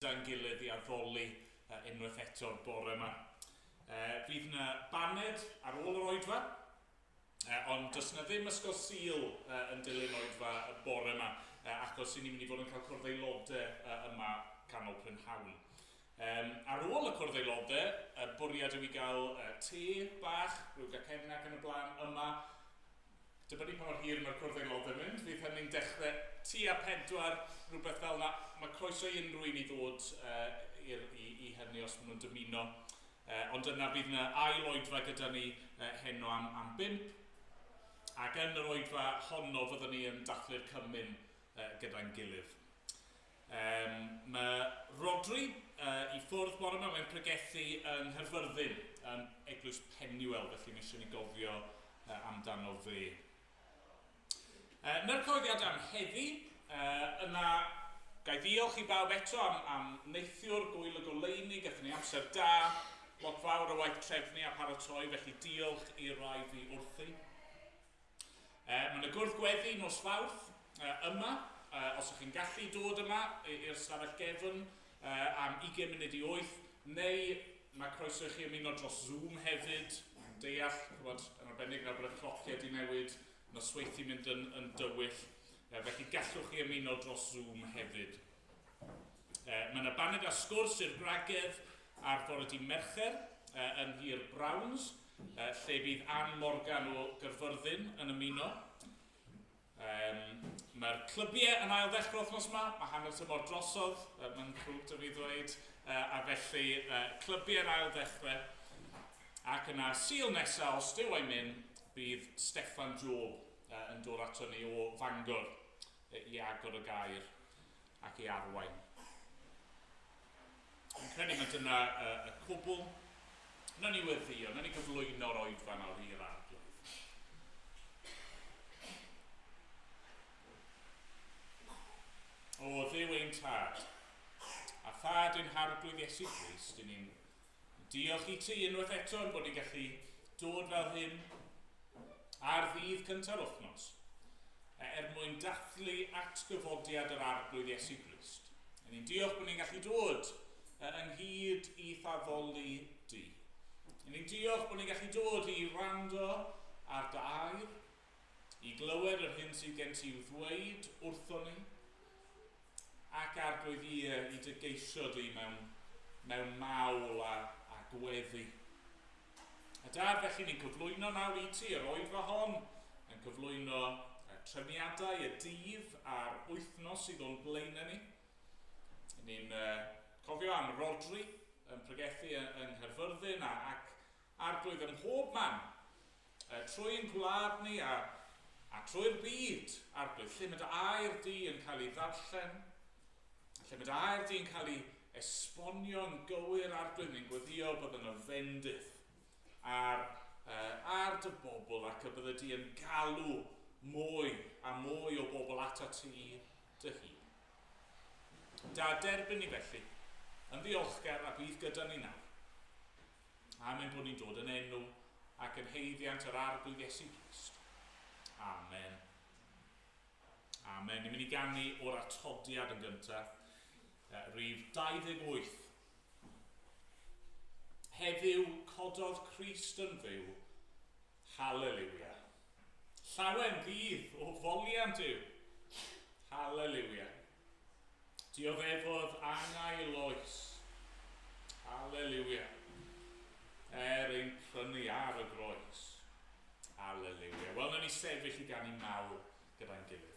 gyda'n gilydd i addoli unwaith eto'r bore yma. Fydd yna baned ar ôl yr oedfa, ond does yna ddim ysgol Sul yn dilyn oedfa y bore yma, achos i ni'n mynd i fod yn cael cwrdd aelodau yma canol prynhawn. Ar ôl y cwrdd aelodau, y bwriad yw i gael te bach, rhyw gacennau ac yn y blaen yma. Dibynnu pa mor hir mae'r cwrdd aelodau'n mynd, fydd hynny'n dechrau tua 4, rhywbeth fel yna. Mae croeso i unrhyw un i ddod i, i, i hynny os maen nhw'n dymuno. Ond yna bydd yna ail oedfa gyda ni heno am, am 5. Ac yn yr oedfa honno fyddwn ni yn dathlu'r cymun gyda'n gilydd. Mae Rhodri i ffwrdd bore yma, mae'n pregethu yng Nghaerfyrddin, yn Eglwys Penuel, felly mae eisiau ni gofio amdano fe. Ny'r cyhoeddiad am heddi, yna ga i ddiolch i bawb eto am, am neithiwr Gwyl y Goleuni, gathon ni amser da, lot fawr o waith trefnu a paratoi, felly diolch i'r rai fi wrthi. Mae yna gwrdd gweddi nos Fawrth yma, os ydych chi'n gallu dod yma i'r stafell gefn am 20 munud i 8, neu mae croeso i chi ymuno dros Zoom hefyd. Yn deall, chymod, yn arbennig nawr bod y clociau wedi newid, nosweithi'n mynd yn, yn dywyll, felly gallwch chi ymuno dros Zoom hefyd. Mae yna baned a sgwrs i'r gwragedd ar fore dydd Mercher yn Nhŷ'r Browns, lle bydd Ann Morgan o Gaerfyrddin yn ymuno. Mae'r clybiau yn ail ddechrau wythnos yma, mae hanner tymor drosodd, mae'n ddrwg 'da fi ddweud, a felly clybiau yn ail ddechrau. Ac yna, Sul nesaf, os Duw a'i myn, bydd Steffan Job yn dod ato ni o Fangor i agor y gair ac i arwain. Yn credu mae dyna y, y cwbl. Nawn ni weddio, nawn ni gyflwyno'r oedfa nawr i'r Arglwydd. O Dduw ein Tad, a Thad ein Harglwydd Iesu Grist, i ni'n diolch i ti unwaith eto yn bod ni'n gallu dod fel hyn ar ddydd cynta'r wythnos, er mwyn dathlu atgyfodiad yr Arglwydd Iesu Grist. I ni'n diolch bod ni'n gallu dod ynghyd i thaddoli di. I ni'n diolch bod ni'n gallu dod i wrando ar dy air, i glywed yr hyn sydd gen ti i'w ddweud wrthon ni, ac Arglwydd ie i dy geisio di mewn, mewn mawl a, a gweddi. A Dad, felly ni'n cyflwyno nawr i ti yr oedfa hon, yn cyflwyno y trefniadau y dydd a'r wythnos sydd o'n blaenau ni. Ni'n cofio am Rodri yn pregethu yng Nghaerfyrddin a, ac Arglwydd ym mhob man, trwy ein gwlad ni a, a trwy'r byd, Arglwydd, lle mae dy air di yn cael ei ddarllen, lle mae dy air di yn cael ei esbonio'n gywir, Arglwydd, ni'n gweddio bod yna fendith ar, ar dy bobl ac y bydde di yn galw mwy a mwy o bobl atat ti dy hun. Da derbyn ni felly, yn ddiolchgar a bydd gyda ni nawr. Am ein bod ni'n dod yn enw ac yn haeddiant yr Arglwydd Iesu Grist. Amen. Amen. Ni'n mynd i ganu o'r atodiad yn gyntaf, rhif 28. Heddiw cododd Crist yn fyw. Haleliwia. Llawen ddydd o foliant yw. Haleliwia. Dioddefodd angau loes. Haleliwia. Er ein prynu ar y groes. Haleliwia. Wel, nawn ni sefyll i ganu mawl gyda'n gilydd.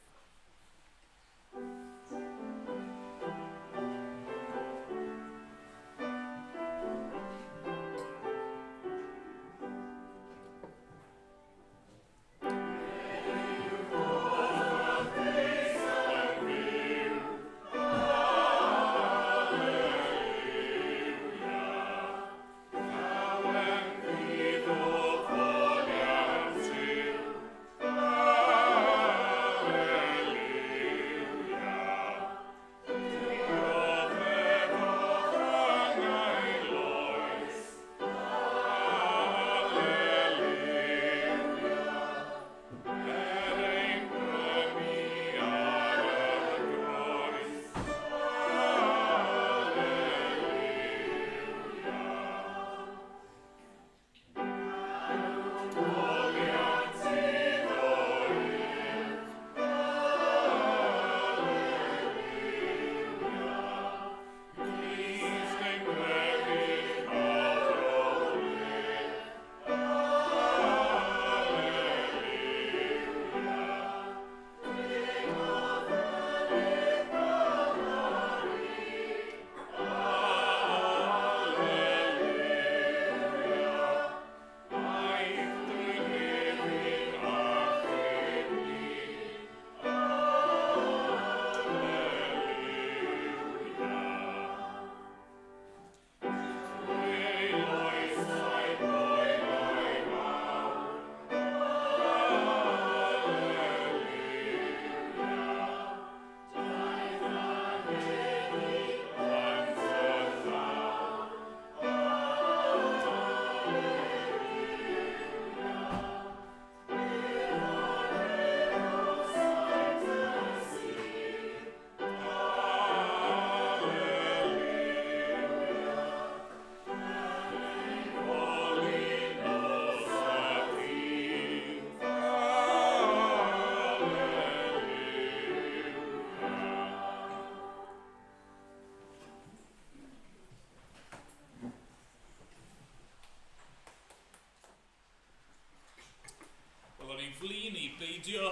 flin i beidio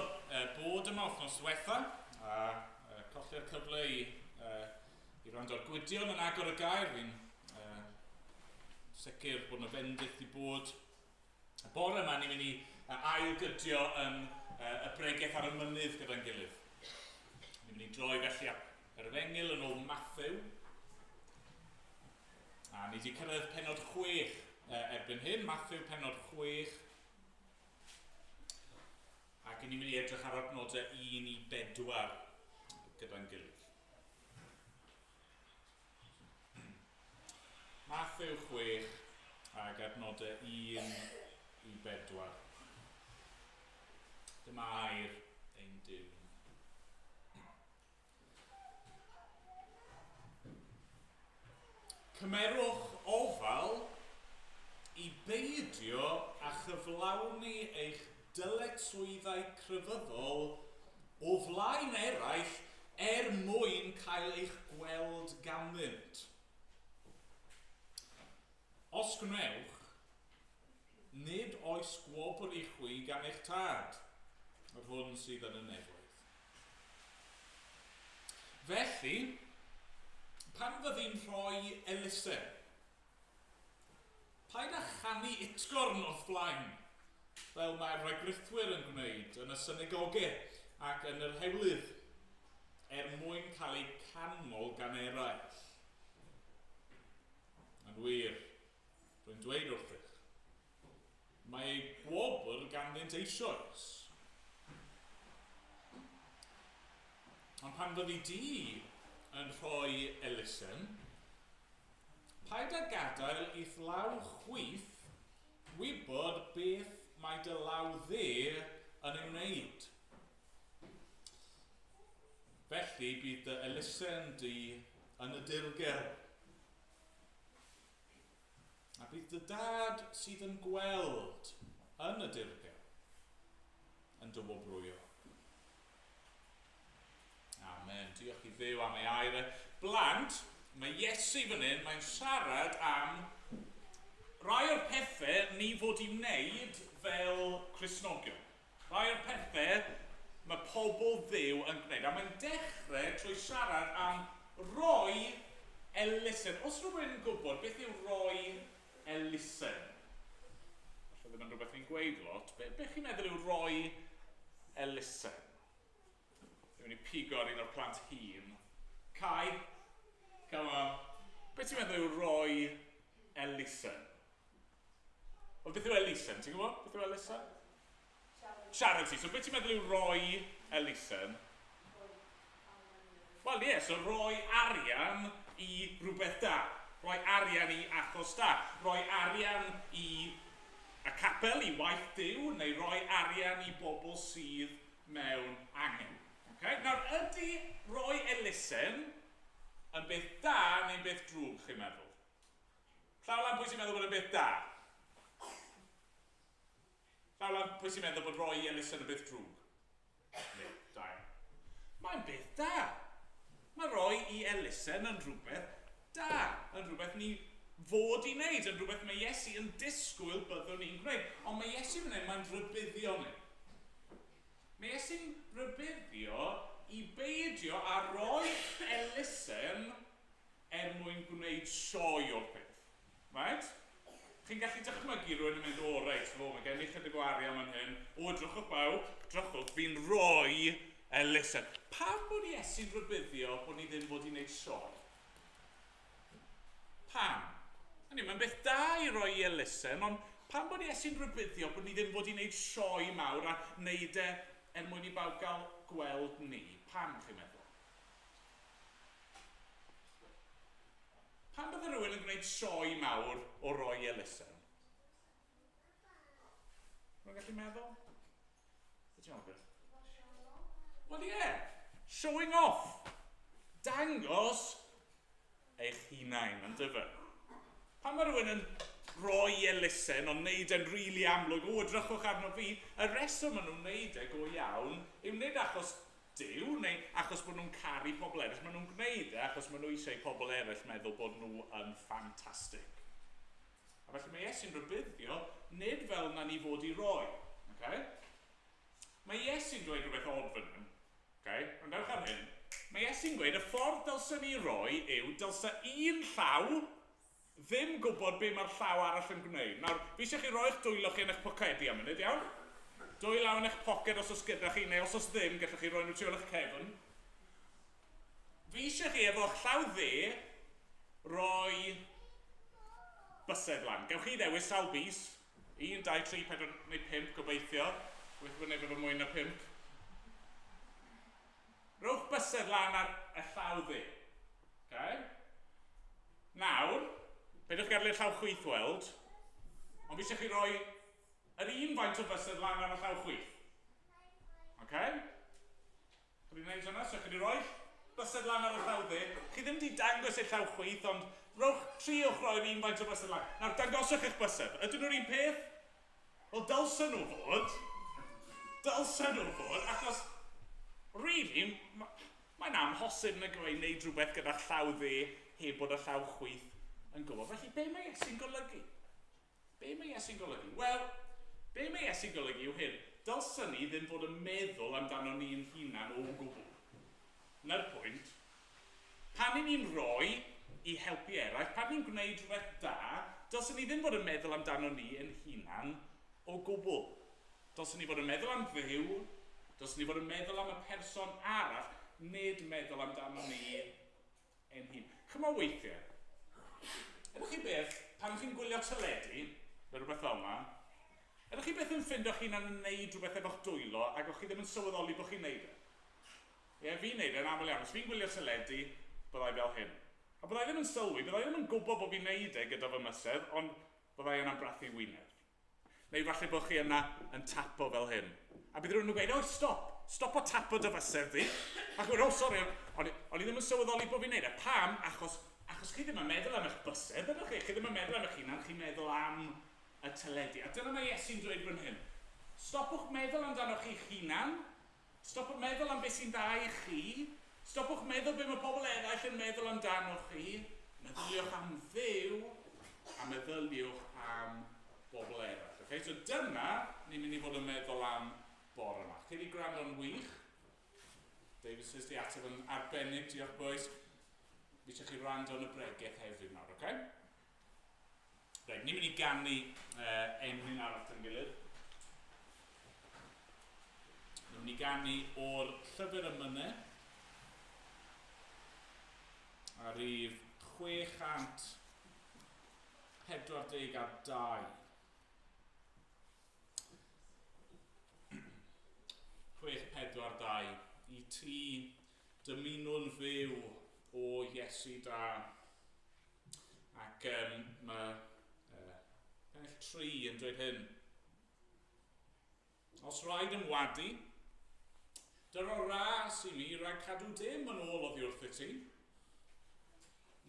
bod yma wythnos diwetha a colli'r cyfle i wrando ar Gwydion yn agor y gair. Fi'n sicr bod yna fendith i bod. Y bore yma ni'n mynd i ailgydio yn y bregeth ar y mynydd gyda'n gilydd. Ni'n mynd i droi felly at yr Efengyl yn ôl Mathew. A ni wedi cyrraedd pennod 6 erbyn hyn, Mathew pennod 6. Ac ni'n mynd i edrych ar adnodau 1 i 4 gyda'n gilydd. Mathew 6 ac adnodau 1 i 4. Dyma air ein Duw. Cymerwch ofal i beidio â chyflawni eich dyletswyddau crefyddol o flaen eraill er mwyn cael eich gweld ganddynt. Os gwnewch, nid oes gwobr i chwi gan eich tad, yr hwn sydd yn y nefoedd. Felly, pan fyddi'n rhoi elusen, paid â chanu utgorn o'th flaen, fel mae'r rhagrithwyr yn gwneud yn y synagogau ac yn yr hewlydd, er mwyn cael eu canmol gan eraill. Yn wir, rwy'n dweud wrthych, mae eu gwobr ganddynt eisoes. Ond pan fyddi di yn rhoi elusen, paid â gadael i'th law chwith wybod beth mae dy law dde yn ei wneud. Felly bydd dy elusen di yn y dirgel. A bydd dy dad sydd yn gweld yn y dirgel yn dy wobrwyo. Amen. Diolch i Dduw am ei air e. Blant, mae Iesu fan hyn, mae'n siarad am rai o'r pethau ni fod i wneud fel Cristnogion. Rai o'r pethau mae pobl Dduw yn gwneud. A mae'n dechrau trwy siarad am roi elusen. Os rhywun yn gwybod beth yw rhoi elusen? Falle ddim yn rhywbeth ni'n gweud lot. Be chi'n meddwl yw rhoi elusen? Dwi'n mynd i pigo ar un o'r plant hŷn. Kai, come on. Be ti'n meddwl yw rhoi elusen? Wel, beth yw elusen? Ti'n gwybod? Beth yw elusen? Charity. Charity. So, beth ti'n meddwl yw rhoi elusen? Wel, ie, yeah, so rhoi arian i rhywbeth da. Rhoi arian i achos da. Rhoi arian i y capel, i waith Duw, neu rhoi arian i bobl sydd mewn angen. Okay? Nawr, ydy rhoi elusen yn beth da neu'n beth drwg, chi'n meddwl? Llaw lan pwy sy'n meddwl bod yn beth da? Llaw lan pwy sy'n meddwl bod rhoi elusen yn beth drwg? Ne, da iawn. Mae'n beth da. Mae rhoi i elusen yn rhywbeth da, yn rhywbeth ni fod i wneud, yn rhywbeth mae Iesu yn disgwyl byddwn ni'n gwneud. Ond mae Iesu fan hyn, mae'n rhybuddio ni. Mae Iesu'n rhybuddio i beidio â rhoi elusen er mwyn gwneud sioe o'r peth. Right? Chi'n gallu dychmygu rhywun yn mynd, o reit, fo, mae gen i chydig o arian fan hyn, o, drychwch bawb, drychwch, fi'n rhoi elusen. Pam bod Iesu'n rhybuddio bod ni ddim fod i wneud sioe? Pam? Hynny, mae'n beth da i roi i elusen, ond pam bod Iesu'n rhybuddio bod ni ddim fod i wneud sioe mawr a wneud e er mwyn i bawb gael gweld ni? Pam, chi'n meddwl? Pam bydde rhywun yn gwneud sioe mawr o roi elusen? Rwy'n gallu meddwl? Beth ti'n meddwl? Wel ie, yeah. Showing off. Dangos eich hunain, yn dyfe? Pan mae rhywun yn rhoi elusen ond wneud e'n rili really amlwg, o, edrychwch arno fi, y reswm maen nhw'n wneud e go iawn yw nid achos Duw, neu achos bod nhw'n caru pobl eraill. Maen nhw'n gwneud e achos maen nhw eisiau i pobl eraill meddwl bod nhw yn ffantastig. A felly mae Iesu'n rhybuddio, nid fel na ni fod i roi. Okay? Mae Iesu'n dweud rhywbeth od fan hyn. Okay? Ond dewch ar hyn. Mae Iesu'n gweud y ffordd dylsen ni roi yw dylse un llaw ddim gwybod be mae'r llaw arall yn gwneud. Nawr, fi eisiau chi roi'ch dwylo chi yn eich pocedi am munud, iawn? Dwy law yn eich poced os oes gyda chi, neu os oes ddim, gallwch chi roi nhw tu ôl eich cefn. Fi eisiau chi efo'ch llaw dde roi bysedd lan. Gewch chi ddewis sawl bys. 1, 2, 3, 4 neu 5, gobeithio. Gobeithio bod neb efo mwy na 5. Rhowch bysedd lan ar y llaw dde. Okay? Nawr, peidiwch gadael i'r llaw chwith weld, ond fi eisiau chi roi yr un faint o fysedd lan ar y llaw chwith. Okay? Chi wedi gwneud hwnna? So chi wedi rhoi bysedd lan ar y llaw dde. Chi ddim wedi dangos eich llaw chwith, ond rowch, triwch roi'r un faint o bysedd lan. Nawr, dangoswch eich bysedd. Ydyn nhw'r un peth? Wel, dylsen nhw fod. Dylsen nhw fod, achos, really, mae'n amhosib nag yw e i wneud rhywbeth gyda'ch llaw dde heb bod y llaw chwith yn gwybod. Felly, be mae Iesu'n golygu? Be mae Iesu'n golygu? Wel, be mae Iesu'n golygu yw hyn. Dylsen ni ddim fod yn meddwl amdano ni'n hunan o gwbl. Na'r pwynt. Pan 'y ni'n rhoi i helpu eraill, pan ni'n gwneud rhywbeth da, dylsen ni ddim fod yn meddwl amdano ni ein hunan o gwbl. Dylsen ni fod yn meddwl am Dduw, dylsen ni fod yn meddwl am y person arall, nid meddwl amdano ni ein hun. Chymod weithiau, ydych chi beth, pan chi'n gwylio teledu, neu rhywbeth fel yna, ydych chi beth yn ffindo'ch hunan yn neud rhywbeth efo'ch dwylo ac o'ch chi ddim yn sylweddoli bod chi'n neud e? Ie, fi'n neud e'n aml iawn. Os fi'n gwylio teledu, byddai fel hyn. A byddai ddim yn sylwi, byddai ddim yn gwybod bod fi'n neud e gyda fy mysedd, ond byddai yna'n brathu wyneb. Neu falle bod chi yna yn tapo fel hyn. A bydd rhywun yn gweud, o, stop, stop o tapo dy fysedd di. A chi'n gweud, o, sori, o'n i ddim yn sylweddoli bod fi'n neud e. Pam? Achos, achos chi ddim yn meddwl am eich bysedd, ydych chi? Chi ddim yn meddwl am eich hunan, chi'n meddwl am y teledu. A dyna mae Iesu'n dweud fan hyn. Stopwch meddwl amdano chi'ch hunan. Stopwch meddwl am beth sy'n dda i chi. Stopwch meddwl beth mae pobl eraill yn meddwl amdanoch chi. Meddyliwch am Dduw a meddyliwch am bobl eraill. Okay? So dyna ni'n mynd i fod yn meddwl am bore yma. Chi wedi gwrando'n wych. David says di ateb yn arbennig, diolch boys. Fi eisiau chi wrando yn y bregeth hefyd nawr, oce? Okay? Reit, ni'n mynd i ganu emyn arall yn gilydd. Ni'n mynd i ganu o'r llyfr emynau a rif 642. 642. I ti dymunwn fyw o Iesu da. Ac um, mae pennill 3 yn dweud hyn. Os rhaid yn wadu, dyro ras i mi rhag cadw dim yn ôl oddi wrthyt ti.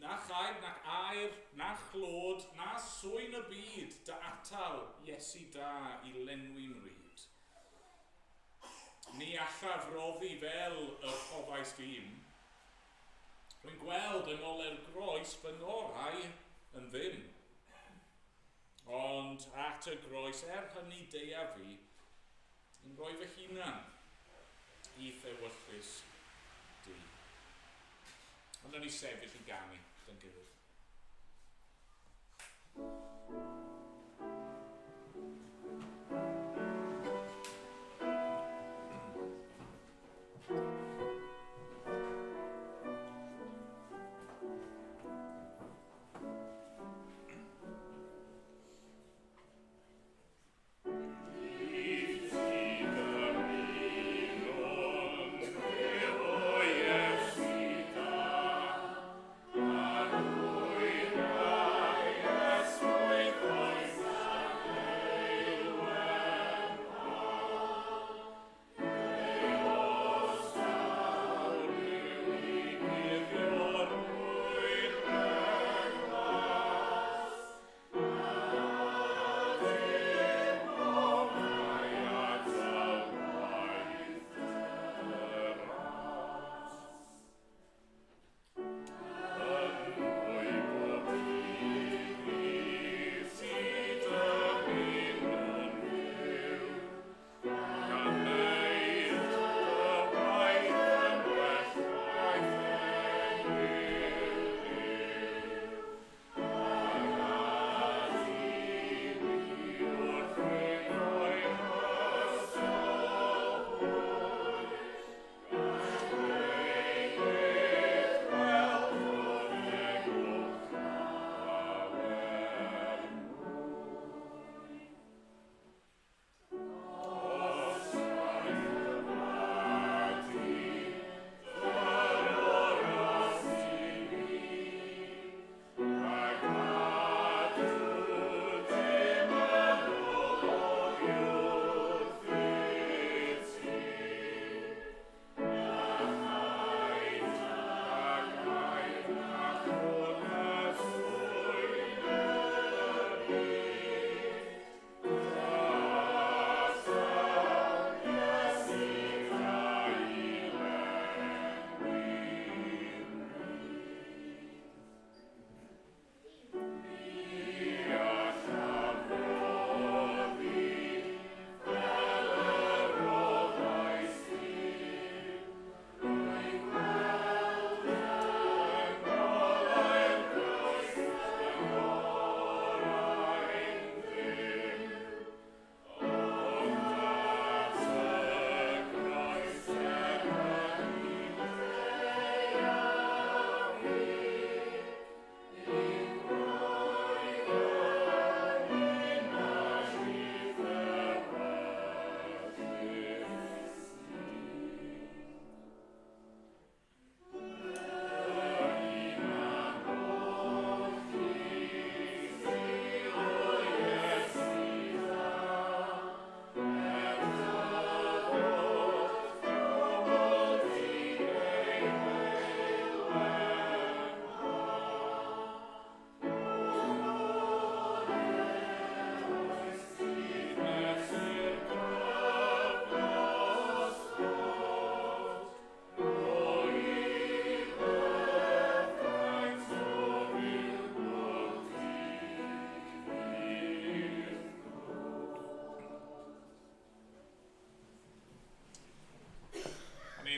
Na chaib, nac air, na chlod, na swyn y byd, dy atal, Iesu da, i lenwi'n ryd. Ni allaf roddi fel y rhoddais dim. Rwy'n gweld yng ngole'r groes fy ngorau yn ddim. Ond at y groes, er hynny deia fi, yn rhoi fy hunan i thewyllys di. Ond o'n i sefyll i ganu dy'n gilydd.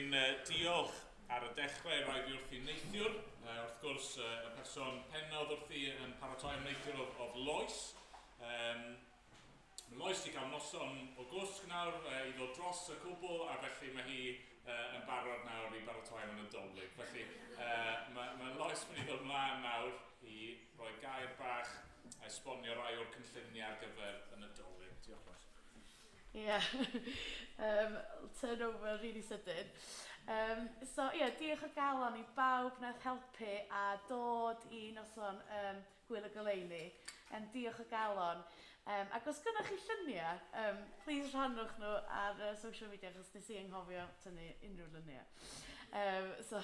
licen diolch ar y dechrau rai fi wrthi neithiwr. Wrth gwrs, y person pennodd wrthi yn paratoi am neithiwr oedd Lois. Mae Lois wedi cael noson o gwsg nawr i ddod dros y cwbl, a felly mae hi yn barod nawr i baratoi am y Nadolig. Felly mae Lois mynd i ddod mlaen nawr i roi gair bach a esbonio rai o'r cynlluniau ar gyfer y Nadolig. Diolch, Lois. Ie, turnover really sydyn. So ie, yeah, diolch o galon i bawb nath helpu a dod i noson Gwyl y Goleuni. Diolch o galon. Ac os gynnwch chi lluniau, please rhannwch nhw ar social media, achos nes i anghofio tynnu unrhyw luniau. So,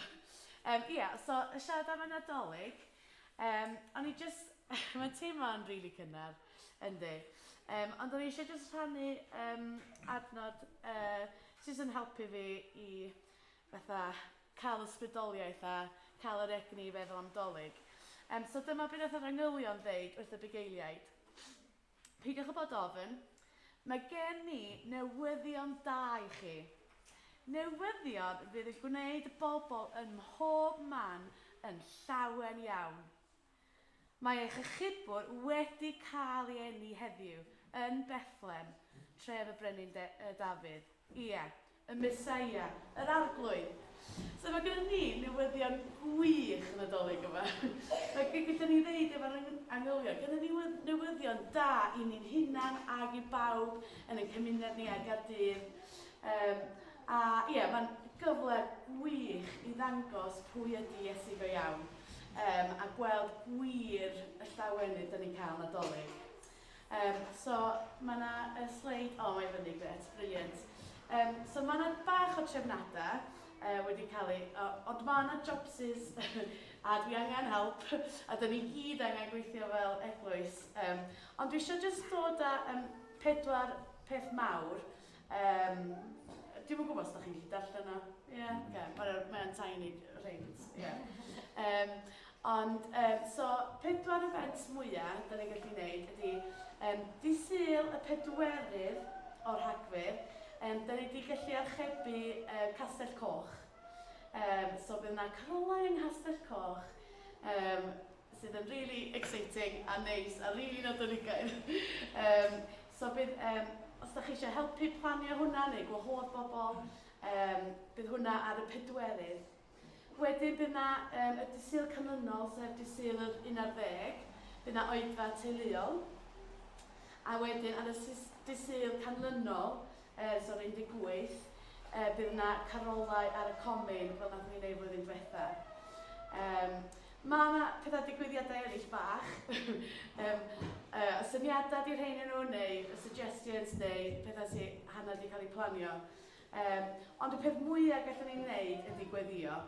yeah, so siarad am y Nadolig, o'n i just, mae'n teimlo'n really cynnar, yndi. Ond o'n i eisiau just rhannu adnod sydd yn helpu fi i fatha cael ysbrydoliaeth a cael yr egni i feddwl am Dolig. So dyma beth nath yr angylion ddeud wrth y bugeiliaid. "Peidiwch â bod ofn, mae gen i newyddion da i chi. Newyddion fydd yn gwneud y bobl yn mhob man yn llawen iawn. Mae eich achubwr wedi cael ei eni heddiw yn Bethlehem, tref y brenin Dafydd. Ie, y Mesaia, yr Arglwydd." So mae gennym ni newyddion gwych yn Nadolig yma. Mae gallwn ni ddeud efo'r angylion, gennym ni newyddion da i ni'n hunan ag i bawb yn ein cymuned ni ar Gaerdydd. A ie, mae'n gyfle gwych i ddangos pwy ydy Iesu go iawn a gweld gwir y llawenydd da ni'n cael Nadolig. So mae yna y sleid, o, oh, mae fyny, gret, brilliant. So mae yna bach o trefnadau wedi cael ei, ond mae yna jobsys a dwi angen help a da ni gyd angen gweithio fel eglwys. Ond dwi eisiau just dod â pedwar peth mawr. Dwi'm yn gwybod os da chi'n gallu darllen o. Ie, yeah, okay. Mae'n tiny rhain. Yeah. Ond, so, pedwar event mwyaf da ni'n gallu gwneud ydy dydd Sul y 4 o'r Rhagfyr, da ni wedi gallu archebu Castell Coch. So bydd yna carolau yng Nghastell Coch, sydd yn really exciting a neis a really nadoligaidd. So bydd, os da chi eisiau helpu planio hwnna neu gwahodd bobl, bydd hwnna ar y 4. Wedyn bydd yna y dydd Sul canlynol, sef dydd Sul yr 11, bydd yna oedfa teuluol. A wedyn ar y dydd Sul canlynol, so'r 18, bydd yna carolau ar y comin, fel nath ni wneud flwyddyn diwetha. Mae yna pethau digwyddiadau eraill bach. Syniadau di rhain nhw, neu suggestions, neu pethau sydd hanner wedi cael eu planio. Ond y peth mwyaf gallwn ni wneud ydy gweddio.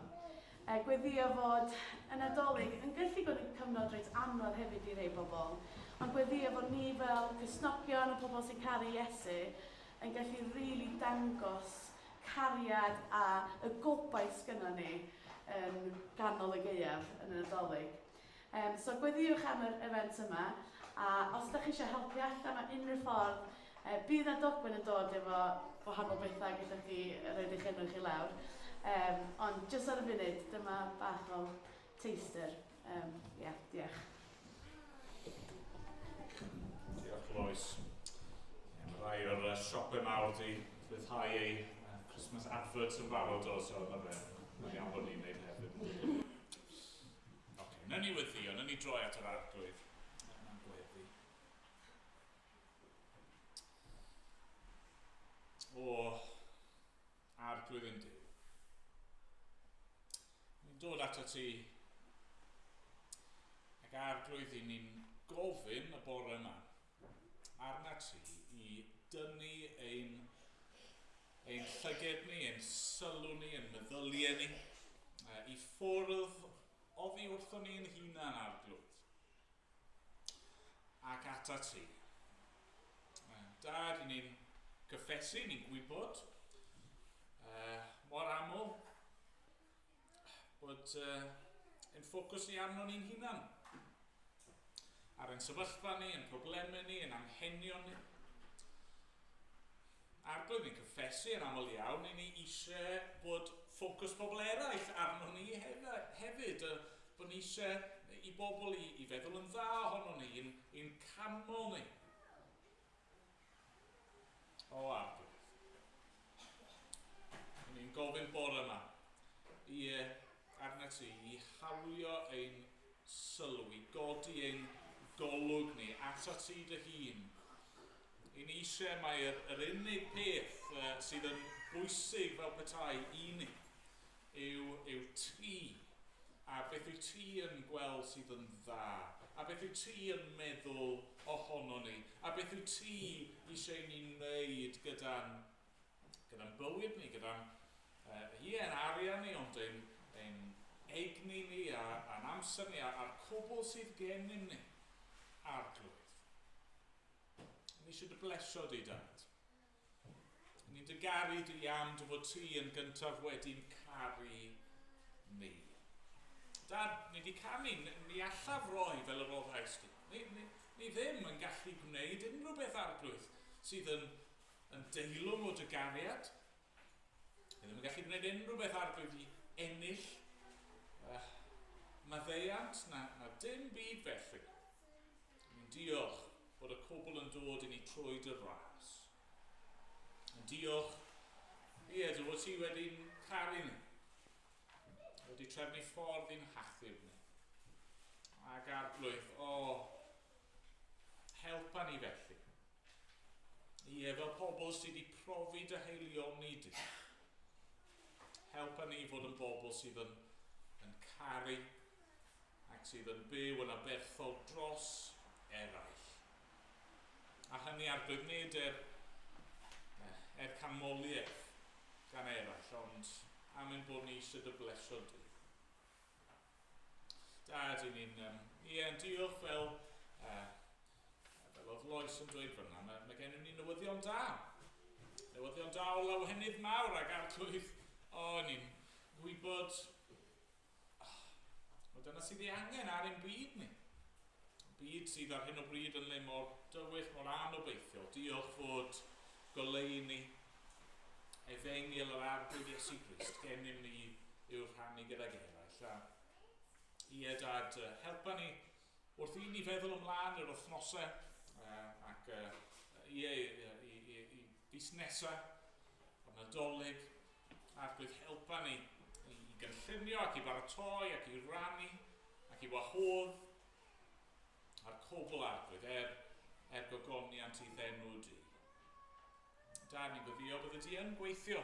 Gweddio fod y Nadolig yn gallu bod yn cyfnod reit anodd hefyd i rei bobl. Ond gweddio fod ni fel Cristnogion, y pobl sy'n caru Iesu, yn gallu really dangos cariad a y gobaith sgynnon ni yn ganol y gaeaf yn y Nadolig. So gweddiwch am yr event yma, a os ydych chi eisiau helpu allan mewn unrhyw ffordd, bydd na dogfen yn dod efo gwahanol bethau gyda chi roed eich enw chi lawr. Ond jyst ar y funud, dyma bach o taster. Yeah, diolch. Diolch, Lois. Yeah, mae rai o'r siopau mawr di rhyddhau eu Christmas adverts yn barod o, so mae fe. Mae'n iawn bod ni'n neud hefyd. Okay, nawn ni weddio, nawn ni droi at yr Arglwydd. Mae'n gweddi. O, Arglwydd ein Duw. Ni'n dod ato ti ac, Arglwydd, i ni'n gofyn y bore yma arna ti i dynnu ein llyged ni, ein sylw ni, ein meddyliau ni, i ffwrdd oddi wrthon ni'n hunan, Arglwydd, ac ata ti. Dad, i ni'n cyffesu, ni'n gwybod mor aml bod ein ffocws ni arno ni'n hunan. Ar ein sefyllfa ni, ein problemau ni, ein anghenion ni. Arglwydd, arglwydd, ni'n cyffesu yn aml iawn, i ni eisiau bod ffocws pobl eraill arno ni hefyd, bod ni eisiau i bobl i feddwl yn dda ohono ni, i'n canmol ni. O arglwydd. Ni'n gofyn bore yma i arna ti i hawlio ein sylw, i godi ein golwg ni atat ti dy hun. I ni eisiau mai'r yr unig peth sydd yn bwysig fel petai i ni yw ti. A beth wyt ti yn gweld sydd yn dda. A beth wyt ti yn meddwl ohono ni. A beth wyt ti eisiau ni wneud gyda'n bywyd ni, gyda'n ein arian ni, ond ein egni ni a'n amser ni a'r cwbl sydd gennym ni, arglwydd. Ni eisiau dy blesio di, Dad. Ni'n dy garu di am dy fod ti yn gyntaf wedi'n caru ni. Dad, ni wedi canu, ni allaf roi fel yr roddais di. Ni ddim yn gallu gwneud unrhyw beth arglwydd sydd yn deilwng o dy gariad. Ni ddim yn gallu gwneud unrhyw beth arglwydd i ennill maddeuant na dim byd felly. Ni'n diolch bod y cwbl yn dod i ni trwy dy ras. Yn diolch, ie, dy fod ti wedi'n caru ni. Wedi trefnu ffordd i'n hachub ni. Ac arglwydd, o, helpa ni felly. Ie, fel pobl sydd wedi profi dy haelioni di. Helpa ni fod yn bobl sydd yn caru ac sydd yn byw yn aberthol dros eraill. A hynny arglwydd nid er canmoliaeth gan eraill, ond am ein bod ni eisiau dy blesio di. Dad, i ni'n diolch fel oedd Lois yn dweud fyna, mae gennym ni newyddion da. Newyddion da o lawenydd mawr ac arglwydd, o, ni'n gwybod, o, dyna sydd ei angen ar ein byd ni. Byd sydd ar hyn o bryd yn le mor dywyll, mor anobeithiol. Diolch fod goleuni efengyl yr Arglwydd Iesu Grist gennym ni i'w rhannu gydag eraill. A ie, Dad, helpa ni wrth i ni feddwl ymlaen yr wythnosau ac ie, i fis nesaf, o'r Nadolig, Arglwydd helpa ni i gynllunio ac i baratoi ac i rannu ac i wahodd a'r cwbl arglwydd er gogoniant i ddenw di. Dad, ni'n gweddio bydde di yn gweithio.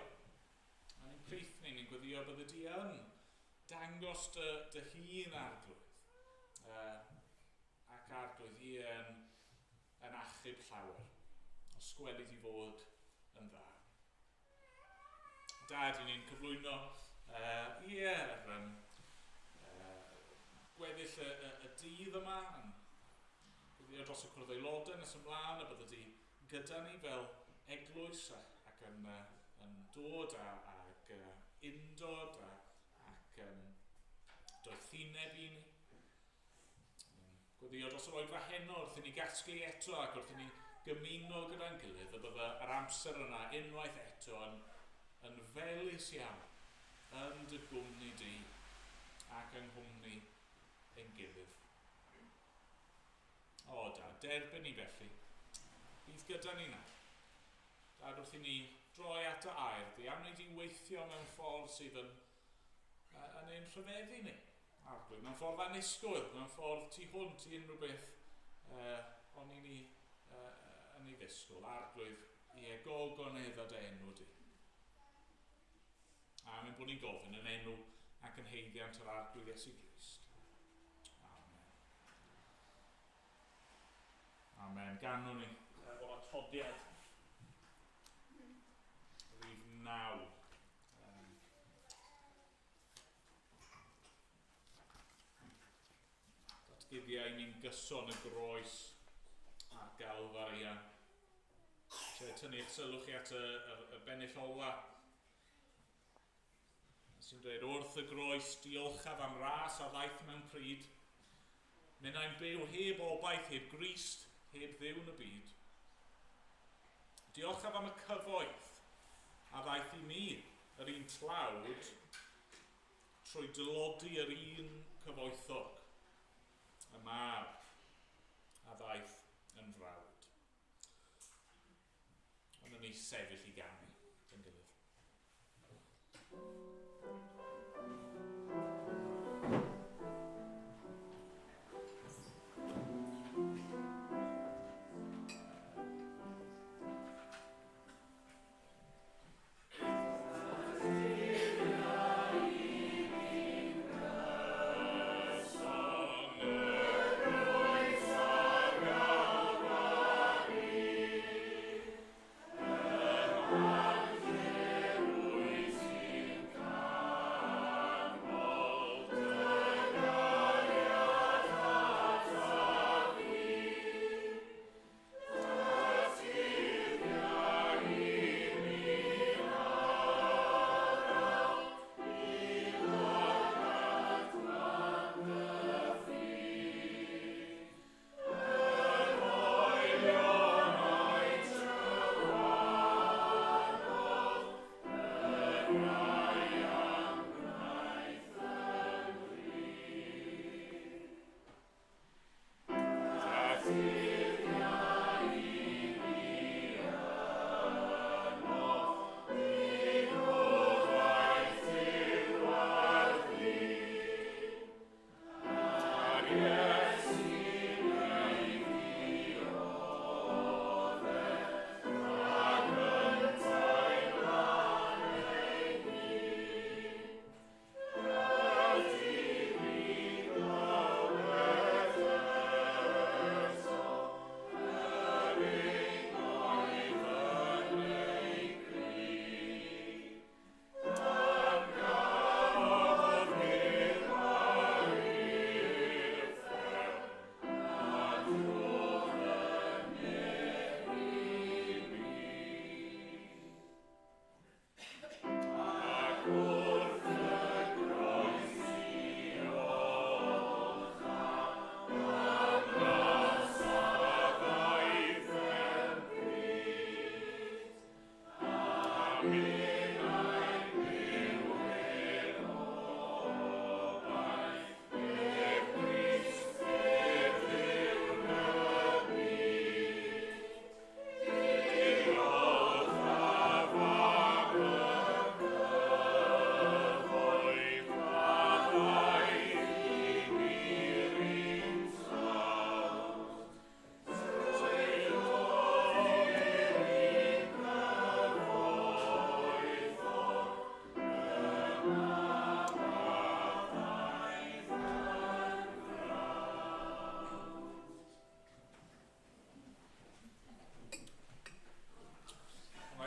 A ni'n plith ni, ni'n gweddio bydde di yn dangos dy hun arglwydd. Ac arglwydd i yn achub llawer. Os gweli di fod yn dda. Dad, i ni'n cyflwyno gweddill y dydd yma, yn gweddio dros y cwrdd aelodau nes ymlaen, a bydde di gyda ni fel eglwys ac yn dod ac undod ac doethineb i ni. Gweddio dros yr oedfa heno wrth i ni gasglu eto ac wrth i ni gymuno gyda'n gilydd, y bydde yr amser yna unwaith eto yn felys iawn yn dy gwmni di ac yng nghwmni ein gilydd. O, Dad, derbyn ni felly. Bydd gyda ni nawr. Dad, wrth i ni droi at y air di, am wneud i weithio mewn ffordd sydd yn ein rhyfeddu ni. Arglwydd, mewn ffordd annisgwyl, mewn ffordd tu hwnt i unrhyw beth o'n i ni yn ei ddisgwyl. Arglwydd, ie, gogonedda dy enw di. A mae'n bod ni'n gofyn yn enw ac yn haeddiant yr Arglwydd Iesu Grist. Amen. Amen. Ganwn ni o'r atodiad. Rhif 9. Datguddiau ni'n gyson y groes a'r Galfaria. Eisiau tynnu eich sylw chi at y bennill ola sy'n dweud, wrth y groes, diolchaf am ras a ddaeth mewn pryd. Minnau'n byw heb obaith, heb Grist, heb Dduw yn y byd. Diolchaf am y cyfoeth a ddaeth i mi, yr un tlawd, trwy dylodi yr un cyfoethog, y mab a ddaeth yn frawd. Ond yn ni sefyll i ganu yn gilydd.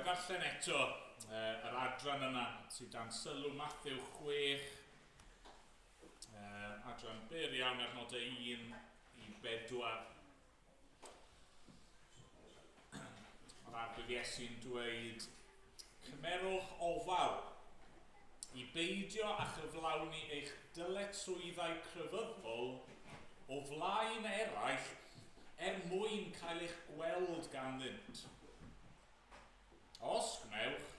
Darllen eto yr adran yna sydd dan sylw Mathew 6, adran byr iawn adnodau 1 i 4. Mae'r Arglwydd Iesu'n dweud, cymerwch ofal i beidio â chyflawni eich dyletswyddau crefyddol o flaen eraill er mwyn cael eich gweld ganddynt. Os gwnewch,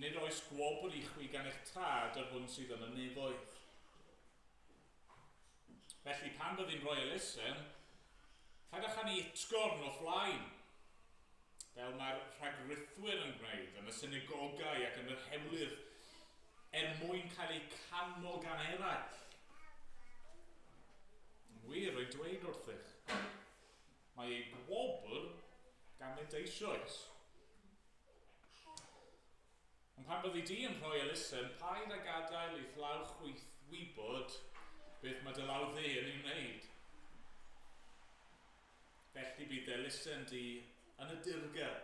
nid oes gwobr i chwi gan eich tad yr hwn sydd yn y nefoedd. Felly pan byddi'n rhoi elusen, paid â chanu utgorn o flaen, fel mae'r rhagrithwyr yn gwneud yn y synagogau ac yn yr hewlydd, er mwyn cael eu canmol gan eraill. Yn wir, rwy'n dweud wrthych, mae ei gwobr ganddynt eisoes. Ond pan byddi di yn rhoi elusen, paid â gadael i'th law chwith wybod beth mae dy law dde yn ei wneud. Felly bydd elusen di yn y dirgel.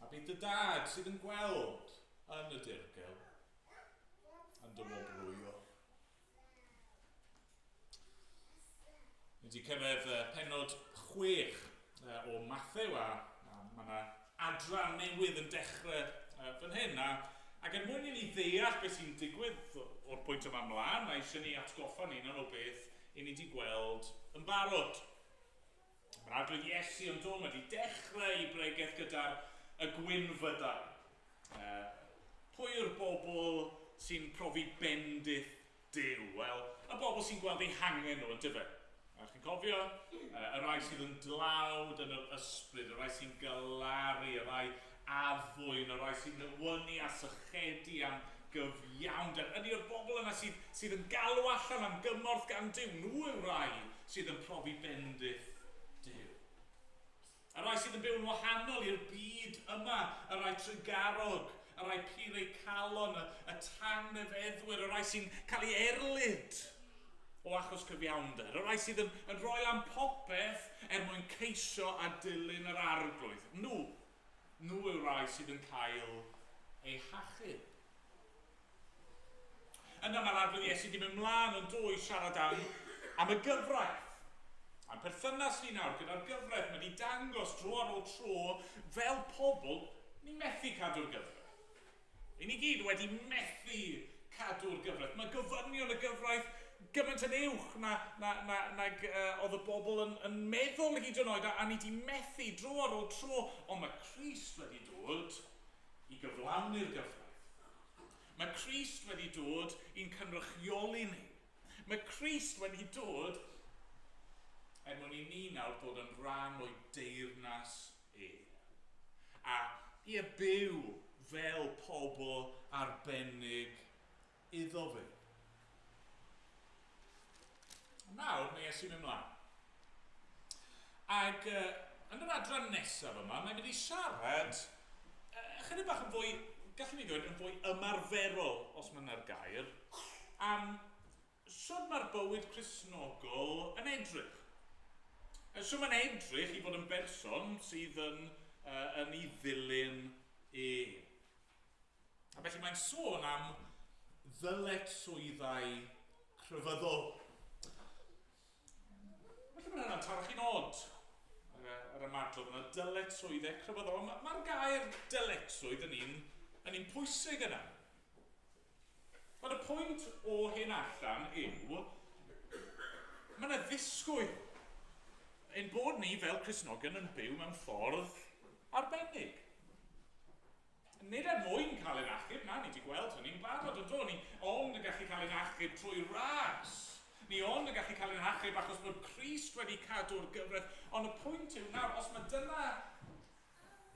A bydd dy dad sydd yn gweld yn y dirgel yn dy wobrwyo. Ni wedi cyrraedd pennod 6 o Mathew a mae yna adran newydd yn dechrau fan hyn. Ac er mwyn i ni ddeall beth sy'n digwydd o'r pwynt yma ymlaen, mae eisiau ni atgoffa ni un o beth i ni wedi gweld yn barod. Mae'r Arglwydd Iesu yn dod, mae wedi dechrau ei bregeth gyda'r y gwynfydau. Pwy yw'r bobl sy'n profi bendith Duw? Wel, y bobl sy'n gweld eu hangen nhw, yndyfe? A chi'n cofio? Y rhai sydd yn dlawd yn yr ysbryd, y rhai sy'n galaru, y rhai addfwyn, y rhai sy'n newynu a sychedu am gyfiawnder. Ydy yw'r bobl yna sydd, sydd yn galw allan am gymorth gan Duw. Nhw yw'r rhai sydd yn profi bendith Duw. Y rhai sydd yn byw'n wahanol i'r byd yma, y rhai trugarog, y rhai pur eu calon, y, y tangnefeddwyr, y rhai sy'n cael ei erlid o achos cyfiawnder, y rhai sydd yn, yn rhoi lan popeth er mwyn ceisio a dilyn yr arglwydd. Nhw, nhw yw'r rhai sydd yn cael eu hachub. Yna mae'r Arglwydd Iesu wedi mynd mlaen yn do i siarad am, am y gyfraith. A'n perthynas ni nawr gyda'r gyfraith, mae wedi dangos dro ar ôl tro fel pobl, ni methu cadw'r gyfraith. I ni gyd wedi methu cadw'r gyfraith. Mae gofynion y gyfraith gymaint yn uwch na, na, na, nag oedd y bobl yn, yn meddwl hyd yn oed, a, a ni wedi methu dro ar ôl tro, ond mae Crist wedi dod i gyflawni'r gyfraith. Mae Crist wedi dod i'n cynrychioli ni. Mae Crist wedi dod er mwyn i ni nawr ddod yn rhan o'i deyrnas e. A i e byw fel pobl arbennig iddo fe. Nawr, mae Iesu'n mynd mlaen. Ac yn yr adran nesaf yma, mae'n mynd i siarad ychydig bach yn fwy, gallwn ni ddweud, yn fwy ymarferol, os mae yna'r gair, am sut mae'r bywyd Cristnogol yn edrych. Sut mae'n edrych i fod yn berson sydd yn, yn ei ddilyn e. A felly mae'n sôn am ddyletswyddau crefyddol. Felly mae hynna'n taro chi'n od, yr ymadrodd yna, dyletswyddau crefyddol. Mae'r ma gair dyletswydd yn un, yn un pwysig yna. Ond y pwynt o hyn allan yw, mae yna ddisgwyl ein bod ni fel Cristnogion yn byw mewn ffordd arbennig. Nid er mwyn cael ein achub, na, ni wedi gweld hynny'n barod, yn do? Ni ond yn gallu cael ein achub trwy ras. Ni ond yn gallu cael ein hachub achos bod Crist wedi cadw'r gyfraith. Ond y pwynt yw nawr, os mae dyna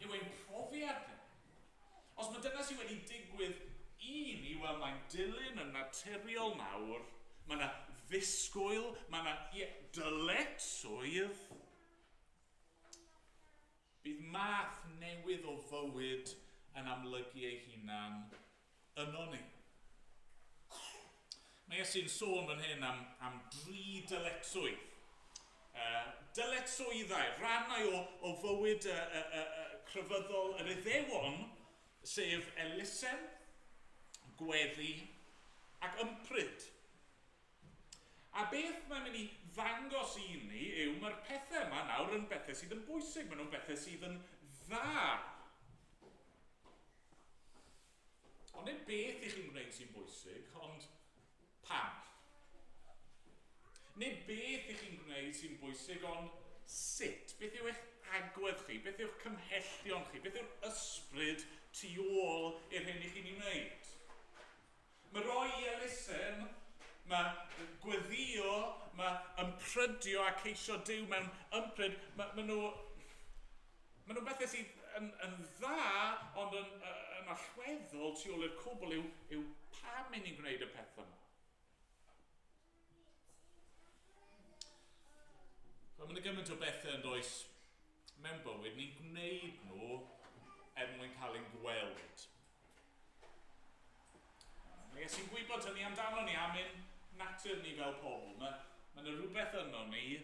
yw ein profiad ni, os mae dyna sydd wedi digwydd i ni, wel mae'n dilyn yn naturiol nawr, mae yna ddisgwyl, mae yna ie, dyletswydd. Bydd math newydd o fywyd yn amlygu ei hunan yno ni. Mae Iesu'n sôn fan hyn am, am dri dyletswydd. Dyletswyddau, rhannau o, o fywyd crefyddol yr Iddewon, sef elusen, gweddi ac ympryd. A beth mae'n mynd i ddangos i ni yw mae'r pethau yma nawr yn bethau sydd yn bwysig, maen nhw'n bethau sydd yn dda. Ond nid beth i chi'n gwneud sy'n bwysig, ond pam. Nid beth i chi'n gwneud sy'n bwysig, ond sut. Beth yw eich agwedd chi? Beth yw'ch cymhellion chi? Beth yw'r ysbryd tu ôl i'r hyn i chi'n ei wneud? Mae rhoi i elusen, mae gweddïo, mae ymprydio a ceisio Duw mewn ympryd, mae, mae nhw, mae nhw bethau sydd yn, yn dda, ond yn, yn allweddol tu ôl i'r cwbl yw, yw pam i ni'n gwneud y peth yma. Wel, mae yna gymaint o bethau yn does mewn bywyd, ni'n gwneud nhw er mwyn cael ein gweld. Mae Iesu'n gwybod hynny amdano ni, am ein natur ni fel pobl. Mae, mae yna rhywbeth yno ni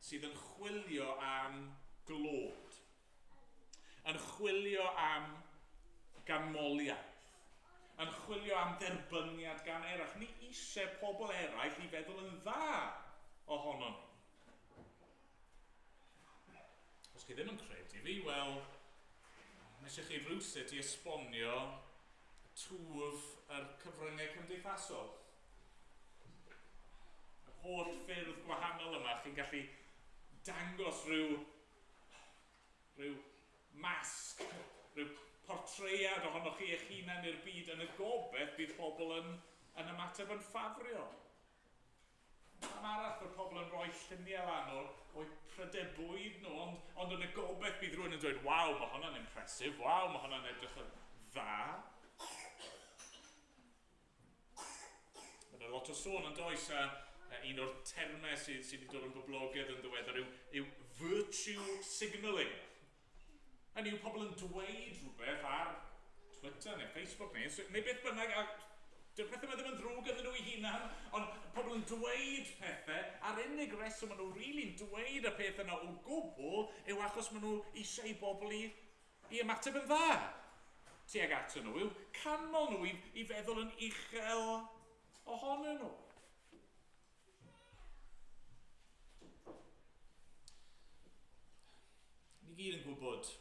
sydd yn chwilio am glod, yn chwilio am ganmoliaeth, yn chwilio am dderbyniad gan eraill. Ni eisiau pobl eraill i feddwl yn dda ohono ni. Os chi ddim yn credu fi, wel, nes i chi rhywsut i esbonio twf yr cyfryngau cymdeithasol. Yr holl ffyrdd gwahanol yma, chi'n gallu dangos rhyw, rhyw masg. rhyw portread ohonoch chi eich hunan i'r byd yn y gobeith bydd pobl yn, yn ymateb yn ffafriol. Pam arall fod pobl yn rhoi lluniau lan o'r, o'u prydau bwyd nhw, ond, ond yn y gobeith bydd rhywun yn dweud, waw, mae hwnna'n impressive, waw, mae hwnna'n edrych yn dda. Mae yna lot o sôn yn does, a un o'r termau sydd, sydd wedi dod yn boblogaidd yn ddiweddar yw, yw virtue signalling. Hynny yw pobl yn dweud rhywbeth ar Twitter neu Facebook neu, neu beth bynnag, a dyw'r pethau yma ddim yn ddrwg ynddyn nhw eu hunan, ond pobl yn dweud pethau, a'r unig reswm maen nhw rili'n dweud y peth yna o gwbl yw achos maen nhw eisiau i bobl i, i ymateb yn dda tuag atyn nhw, i'w canmol nhw, i, i feddwl yn uchel ohonyn nhw. Ni gyd yn gwybod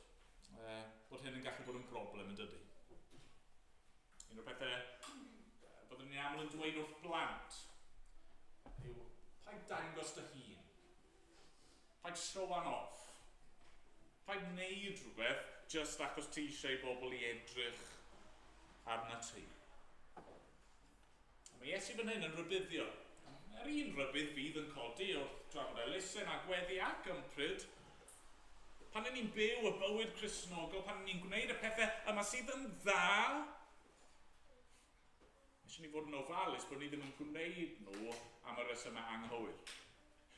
bod hyn yn gallu bod yn broblem yn dydy. Un o'r pethau byddwn ni'n aml yn dweud wrth blant yw paid dangos dy hun. Paid showan off. Paid wneud rhywbeth just achos ti eisiau i bobl i edrych arna ti. A mae Iesu fan hyn yn rhybuddio. Yr un rhybudd fydd yn codi wrth drafod elusen a gweddi ac ympryd. Pan ni'n byw y bywyd Cristnogol, pan ni'n gwneud y pethau yma sydd yn dda, mae eisiau ni fod yn ofalus bod ni ddim yn gwneud nhw am y resymau anghywir.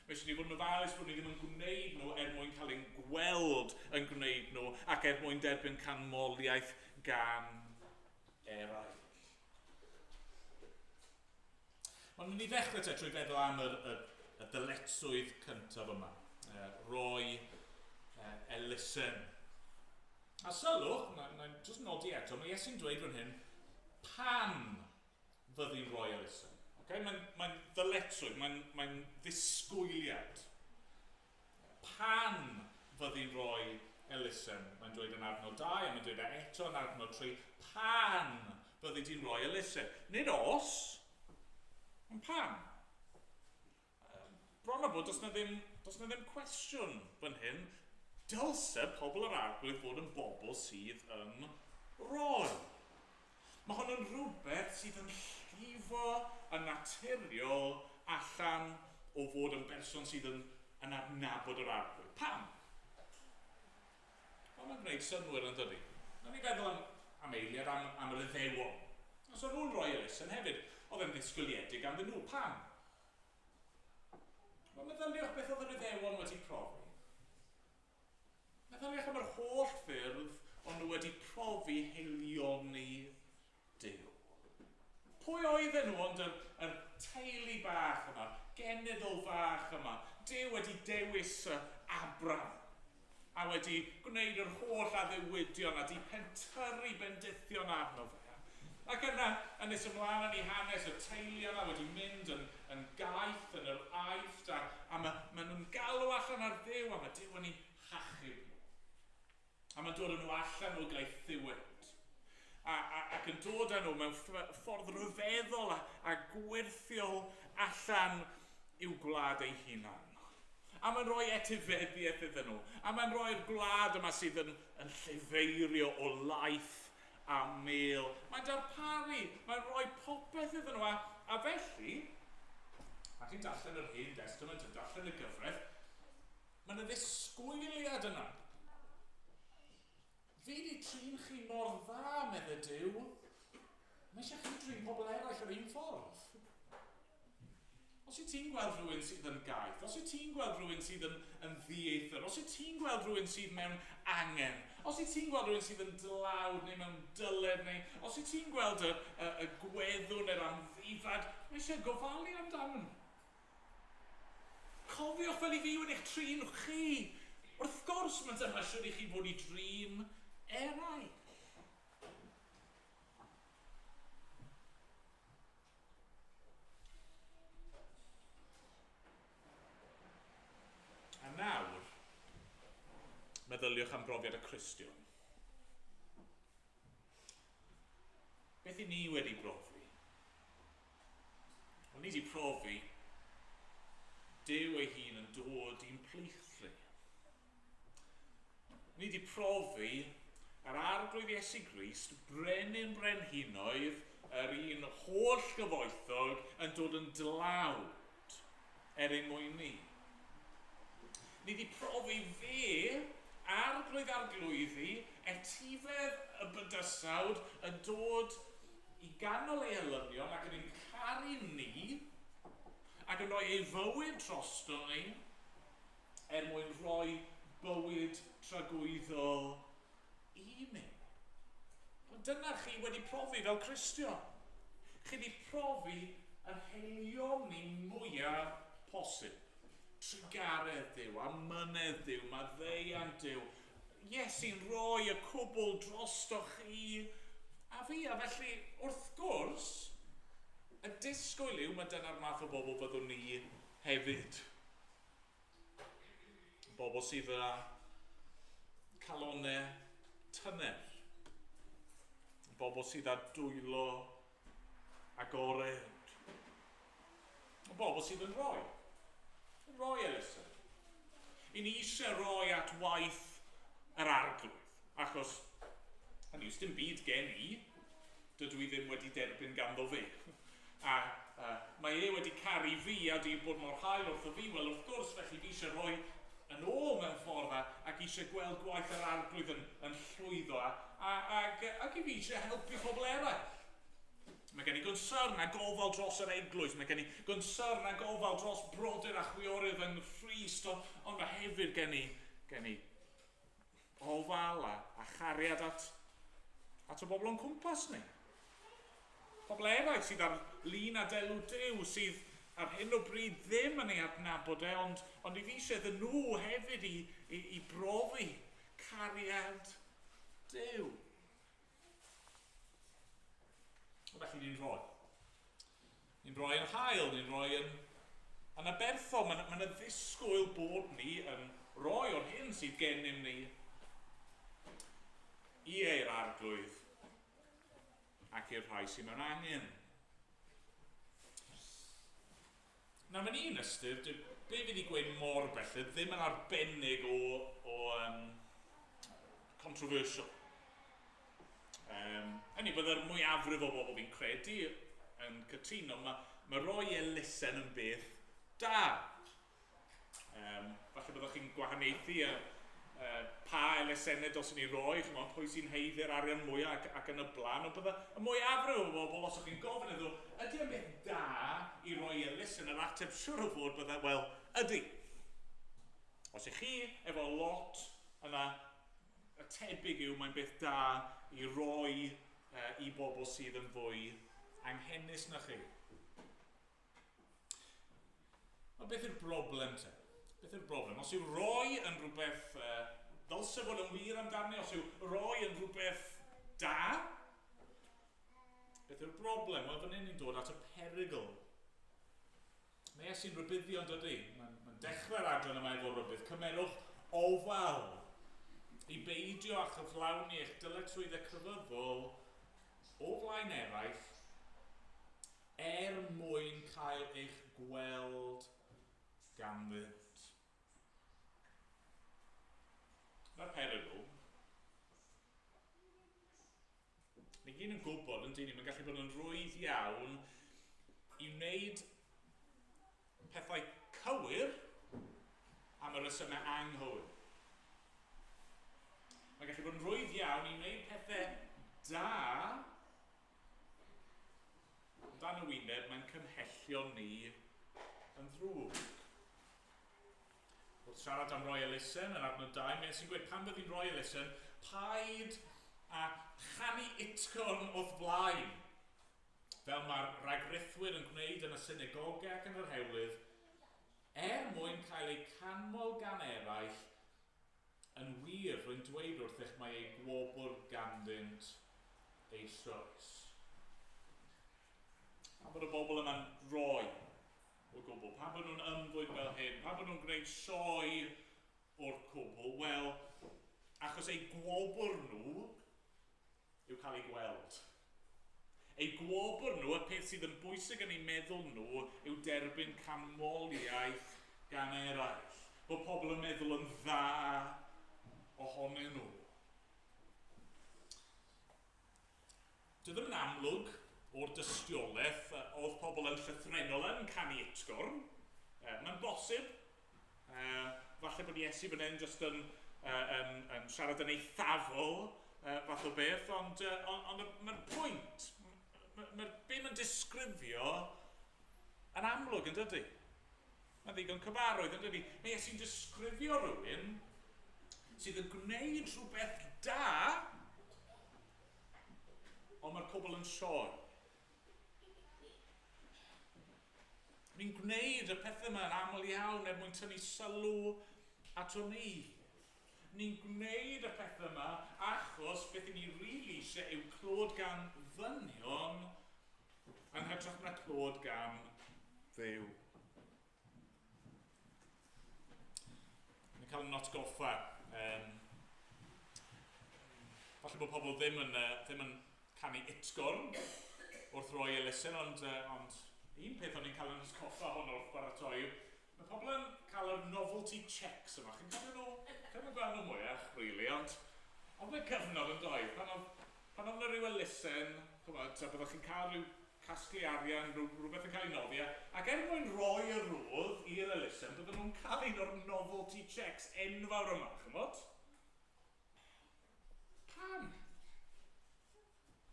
Mae eisiau ni fod yn ofalus bod ni ddim yn gwneud nhw er mwyn cael ein gweld yn gwneud nhw ac er mwyn derbyn canmoliaeth gan eraill. Ond ni'n i ddechrau te trwy feddwl am yr, y, y dyletswydd cyntaf yma, roi elusen. A sylwch, na, na, jyst nodi eto, mae Iesu'n dweud fan hyn, pan fyddi'n rhoi elusen. Okay? Mae'n mae ddyletswydd, mae'n mae ddisgwyliad. Pan fyddi'n rhoi elusen, mae'n dweud yn adnod 2, a mae'n dweud e eto yn adnod 3, pan fyddi di'n rhoi elusen. Nid os, ond pan. Bron o bod, does na ddim, does na ddim cwestiwn fan hyn. Dylse pobl yr arglwydd fod yn bobl sydd yn rhoi. Mae hwn yn rhywbeth sydd yn llifo yn naturiol allan o fod yn berson sydd yn, yn adnabod yr arglwydd. Pam? Wel, mae'n gwneud synnwyr yn dydy. Nawn ni feddwl am, am eiliad am, am yr Iddewon. Os o'n nhw'n rhoi elusen hefyd, oedd e'n ddisgwyliedig ganddyn nhw. Pam? Wel, meddyliwch beth oedd yr Iddewon wedi profi. Meddyliwch am yr holl ffyrdd o'n nhw wedi profi haelioni Duw. Pwy oedden nhw ond yr, yr teulu bach yma, genedl fach yma? Duw wedi dewis Abram a wedi gwneud yr holl addewidion a di pentyrru bendithion arno fe. Ac yna, yn nes ymlaen yn ei hanes, y teulu yma wedi mynd yn, yn gaeth yn yr Aifft, a, a mae, maen nhw'n galw allan ar Dduw, a mae Duw yn eu hachub nhw. A mae'n dod â nhw allan o gaethiwed. A, a, ac yn dod â nhw mewn ffordd ryfeddol a, a gwyrthiol allan i'w gwlad eu hunan. A mae'n rhoi etifeddiaeth iddyn nhw. A mae'n rhoi'r gwlad yma sydd yn, yn llefeirio o laeth a mêl. Mae'n darparu, mae'n rhoi popeth iddyn nhw. A, a felly, a chi'n darllen yr Hen Testament, yn darllen y gyfraith, mae yna ddisgwyliad yna. Fi wedi trin chi mor dda, medde Duw. Mae eisiau chi drin pobl eraill yr un ffordd. Os wyt ti'n gweld rhywun sydd yn gaeth, os wyt ti'n gweld rhywun sydd yn, yn ddieithr, os wyt ti'n gweld rhywun sydd mewn angen, os wyt ti'n gweld rhywun sydd yn dlawd neu mewn dyled, neu os wyt ti'n gweld y, y, y gweddw neu'r amddifad, mae eisiau gofalu amdanyn nhw. Cofiwch fel i fi wedi'ch trin chi. Wrth gwrs, mae'n dyma siwr i chi fod i drin eraill. A nawr, meddyliwch am brofiad y Cristion. Beth i ni wedi brofi? Wel, ni wedi profi Duw ei hun yn dod i'n plith ni. Ni wedi profi Yr Arglwydd Iesu Grist, brenin brenhinoedd, yr un holl gyfoethog, yn dod yn dlawd er ein mwyn ni. Ni wedi profi fe, Arglwydd arglwyddi, etifedd y bydysawd, yn dod i ganol ei elynion ac yn ein caru ni, ac yn rhoi ei fywyd drosto ni, er mwyn rhoi bywyd tragwyddol i ni. Ond dyna chi wedi profi fel Cristion. Chi wedi profi yr haelioni mwyaf posib. Trugaredd Duw, amynedd Duw, maddeuant Duw. Iesu'n rhoi y cwbl drosto chi a fi. A felly, wrth gwrs, y disgwyl yw mae dyna'r math o bobl byddwn ni hefyd. Bobl sydd â calonnau tyner. Bobl sydd â dwylo agored. Bobl sydd yn rhoi. Yn rhoi elusen. I ni eisiau rhoi at waith yr Arglwydd, achos, hynny yw, dim byd gen i, dydw i ddim wedi derbyn ganddo fe. A mae e wedi caru fi a di bod mor hael wrtho fi, wel wrth gwrs, felly fi eisiau rhoi yn ôl mewn ffordd ac eisiau gweld gwaith yr Arglwydd yn llwyddo ac i fi eisiau helpu pobl eraill. Mae gen i gonsyrn a gofal dros yr eglwys, mae gen i gonsyrn a gofal dros brodyr a chwiorydd yng Nghrist, ond mae hefyd gen i ofal a chariad at y bobl o'n cwmpas ni. Pobl eraill sydd ar lun a delw Duw, sydd ar hyn o bryd ddim yn ei adnabod e, ond i fi eisiau iddyn nhw hefyd i brofi cariad Duw. Felly ni'n rhoi. Ni'n rhoi yn hael, ni'n rhoi yn aberthol. Mae yna ddisgwyl bod ni yn rhoi o'r hyn sydd gennym ni i ei'r Arglwydd ac i'r rhai sydd mewn angen. Nawr, mae'n un ystyr, be fi wedi gweud mor belled, ddim yn arbennig o controversial. Hynny, byddai'r mwyafrif o bobl fi'n credu yn cytuno, mae rhoi elusen yn beth da. Falle byddwch chi'n gwahaniaethu pa elusennau dylswn ni roi, chymod, pwy sy'n haeddu'r arian mwyaf ac yn y blaen, ond bydde y mwyafrif o bobl, os ydych chi'n gofyn iddo, ydy yn beth da i roi elusen, yr ateb siwr o fod bydde, wel, ydy. Os ych chi efo lot, yna y tebyg yw mae'n beth da i roi i bobl sydd yn fwy anghenus na chi. Ond beth yw'r broblem te? Beth yw'r broblem? Os yw roi yn rhywbeth ddylse fod yn wir amdani, os yw roi yn rhywbeth da, beth yw'r broblem? Wel, fan hyn ni'n dod at y perygl. Mae Iesu'n rhybuddio yn dydy. Mae'n dechrau'r adran yma efo rhybudd. Cymerwch ofal i beidio â chyflawni eich dyletswyddau crefyddol o flaen eraill er mwyn cael eich gweld ganddynt. Mae'r perygl. Ni gyd yn gwybod yn dyn ni, mae'n gallu bod yn rwydd iawn i wneud pethau cywir am y resymau anghywir. Mae'n gallu bod yn rwydd iawn i wneud pethau da, ond dan y wyneb mae'n cymhellio ni yn ddrwg. Wrth siarad am roi elusen yn adnod 2, mae sy'n gweud pan byddi'n rhoi elusen, paid a chanu utgorn o'th flaen, fel mae'r rhagrithwyr yn gwneud yn y synagogau ac yn yr hewlydd, er mwyn cael eu canmol gan eraill. Yn wir, rwy'n dweud wrthych, mae eu gwobr ganddynt eisoes. Pam bod y bobl yma'n rhoi o gwbl? Pam bod nhw'n ymddwyn fel hyn? Pam bod nhw'n gwneud sioe o'r cwbl? Wel, achos eu gwobr nhw yw cael eu gweld. Eu gwobr nhw, y peth sydd yn bwysig yn eu meddwl nhw, yw derbyn canmoliaeth gan eraill. Bod pobl yn meddwl yn dda ohonyn nhw. amlwg o'r dystiolaeth oedd pobl yn llythrennol yn canu utgorn. Mae'n bosib. Falle bod Iesu fan hyn jyst yn, yn, yn siarad yn eithafol fath o beth, ond, on, ond mae'r pwynt, mae'r be mae'n disgrifio yn amlwg yn dydy. Mae'n ddigon cyfarwydd yn dydy. Mae Iesu'n disgrifio rhywun sydd yn gwneud rhywbeth da, ond mae'r pobl yn sioe. Ni'n gwneud y pethau yma yn aml iawn er mwyn tynnu sylw ato ni. Ni'n gwneud y pethau yma achos beth i ni rili really eisiau yw clod gan ddynion yn hytrach na clod gan Dduw. Ni'n cael yn atgoffa. Falle bod pobl ddim yn, ddim yn canu utgorn wrth roi elusen, ond, ond un peth o'n i'n cael yn atgoffa hwn wrth baratoi yw, mae pobl yn cael yr novelty checks yma. Chi'n cofio nhw? Chi'n gweld nhw mwyach, really, ond ond mae cyfnod yn doedd. Pan oedd, pan oedd yna rhyw elusen, chymod, a byddwch chi'n cael rhyw casglu arian, rhywbeth yn cael ei noddi, ac er mwyn rhoi y rhodd i'r elusen, bydden nhw'n cael un o'r novelty checks enfawr yma, chymod? Pam?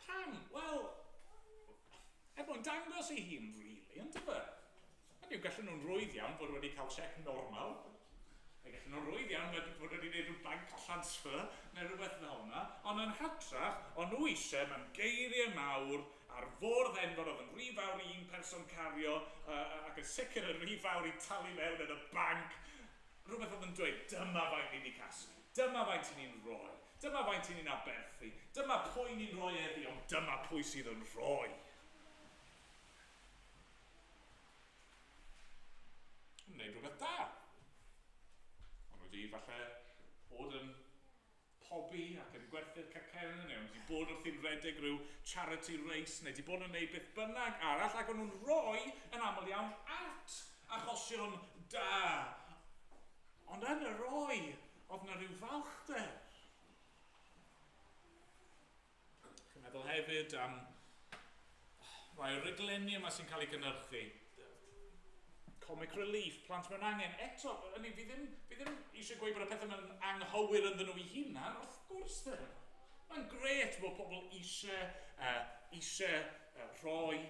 Pam? Wel, er mwyn dangos ei hun, really, yn dyfa? Hynny yw, gallen nhw'n rwydd iawn fod wedi cael check normal, neu gallen nhw'n rwydd iawn fod wedi gwneud rhyw bank transfer neu rhywbeth fel yna, ond yn hytrach, o'n nhw eisiau mewn geiriau mawr ar fwrdd enfawr oedd yn rhy fawr i un person cario ac yn sicr yn rhy fawr i talu mewn yn y banc, rhywbeth oedd yn dweud, dyma faint ni wedi casglu, dyma faint i ni'n rhoi, dyma faint i ni'n aberthu, dyma pwy ni'n rhoi eddi, ond dyma pwy sydd yn rhoi. Yn gwneud rhywbeth da. Ond wedi falle bod yn pobi ac yn gwerthu'r cacen, neu wedi bod wrthi'n redeg rhyw charity race, neu wedi bod yn gwneud beth bynnag arall, ac o'n nhw'n rhoi yn aml iawn at achosion da. Ond yn y roi, oedd yna rhyw falchder. Chi'n meddwl hefyd am rai o'r rhaglenni yma sy'n cael ei gynhyrchu. Comic Relief, Plant Mewn Angen. Eto, hynny, fi ddim, fi ddim eisiau gweud bod y pethau yma'n anghywir ynddyn nhw eu hunan, wrth gwrs ddim. Mae'n gret bod pobl eisiau, eisiau rhoi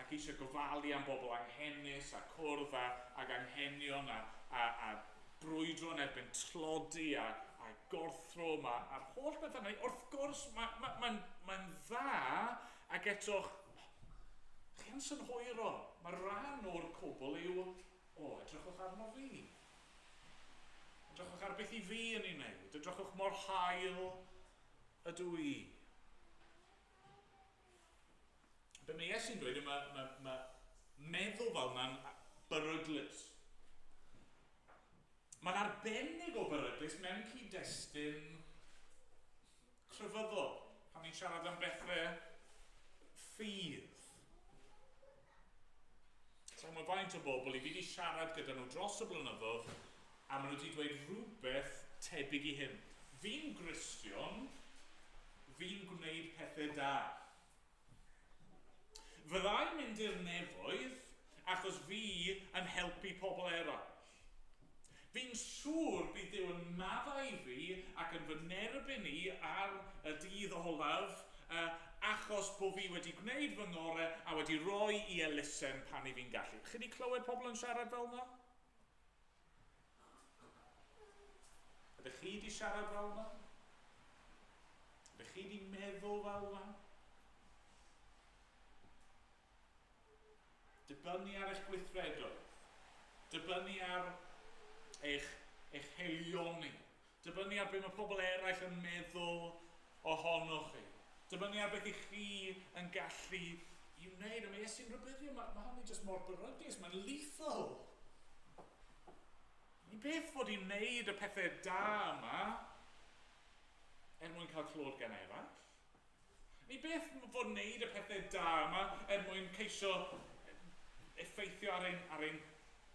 ac eisiau gofalu am bobl anghenus a cwrdd â, ag anghenion a, a, a brwydro yn erbyn tlodi a, a gorthrwm a, a'r holl bethau yna. Wrth gwrs, mae'n ma, ma, ma dda ac eto, chi yn synhwyro. Mae rhan o'r cwbl yw, o, edrychwch arno fi. Edrychwch ar beth i fi yn ei wneud. Edrychwch mor hael ydw i. Be mae Iesu'n dweud yw mae, mae, mae meddwl fel yna'n beryglus. Mae'n arbennig o beryglus mewn cyd-destun crefyddol, pan ni'n siarad am bethau ffydd. So mae faint o bobl i fi wedi siarad gyda nhw dros y blynyddoedd a maen nhw wedi dweud rhywbeth tebyg i hyn. Fi'n Gristion, fi'n gwneud pethau da. Fyddai'n mynd i'r nefoedd achos fi yn helpu pobl eraill. Fi'n siŵr bydd Duw yn maddau fi ac yn fy nerbyn i ar y dydd olaf achos bod fi wedi gwneud fy ngorau a wedi rhoi i elusen pan i fi'n gallu. Chi wedi clywed pobl yn siarad fel yna? Ydych chi wedi siarad fel yna? Ydych chi wedi meddwl fel yna? Dibynnu ar eich gweithredoedd. Dibynnu ar eich, eich haelioni. Dibynnu ar beth mae pobl eraill yn meddwl ohonoch chi. Dibynnu ar beth i chi yn gallu i wneud. A mae Iesu'n rhybuddio, mae, mae hynny jyst mor beryglus, mae'n lethal. Ni beth fod i'n wneud y pethau da yma er mwyn cael clod gan eraill. Ni beth fod wneud y pethau da yma er mwyn ceisio effeithio ar ein, ar ein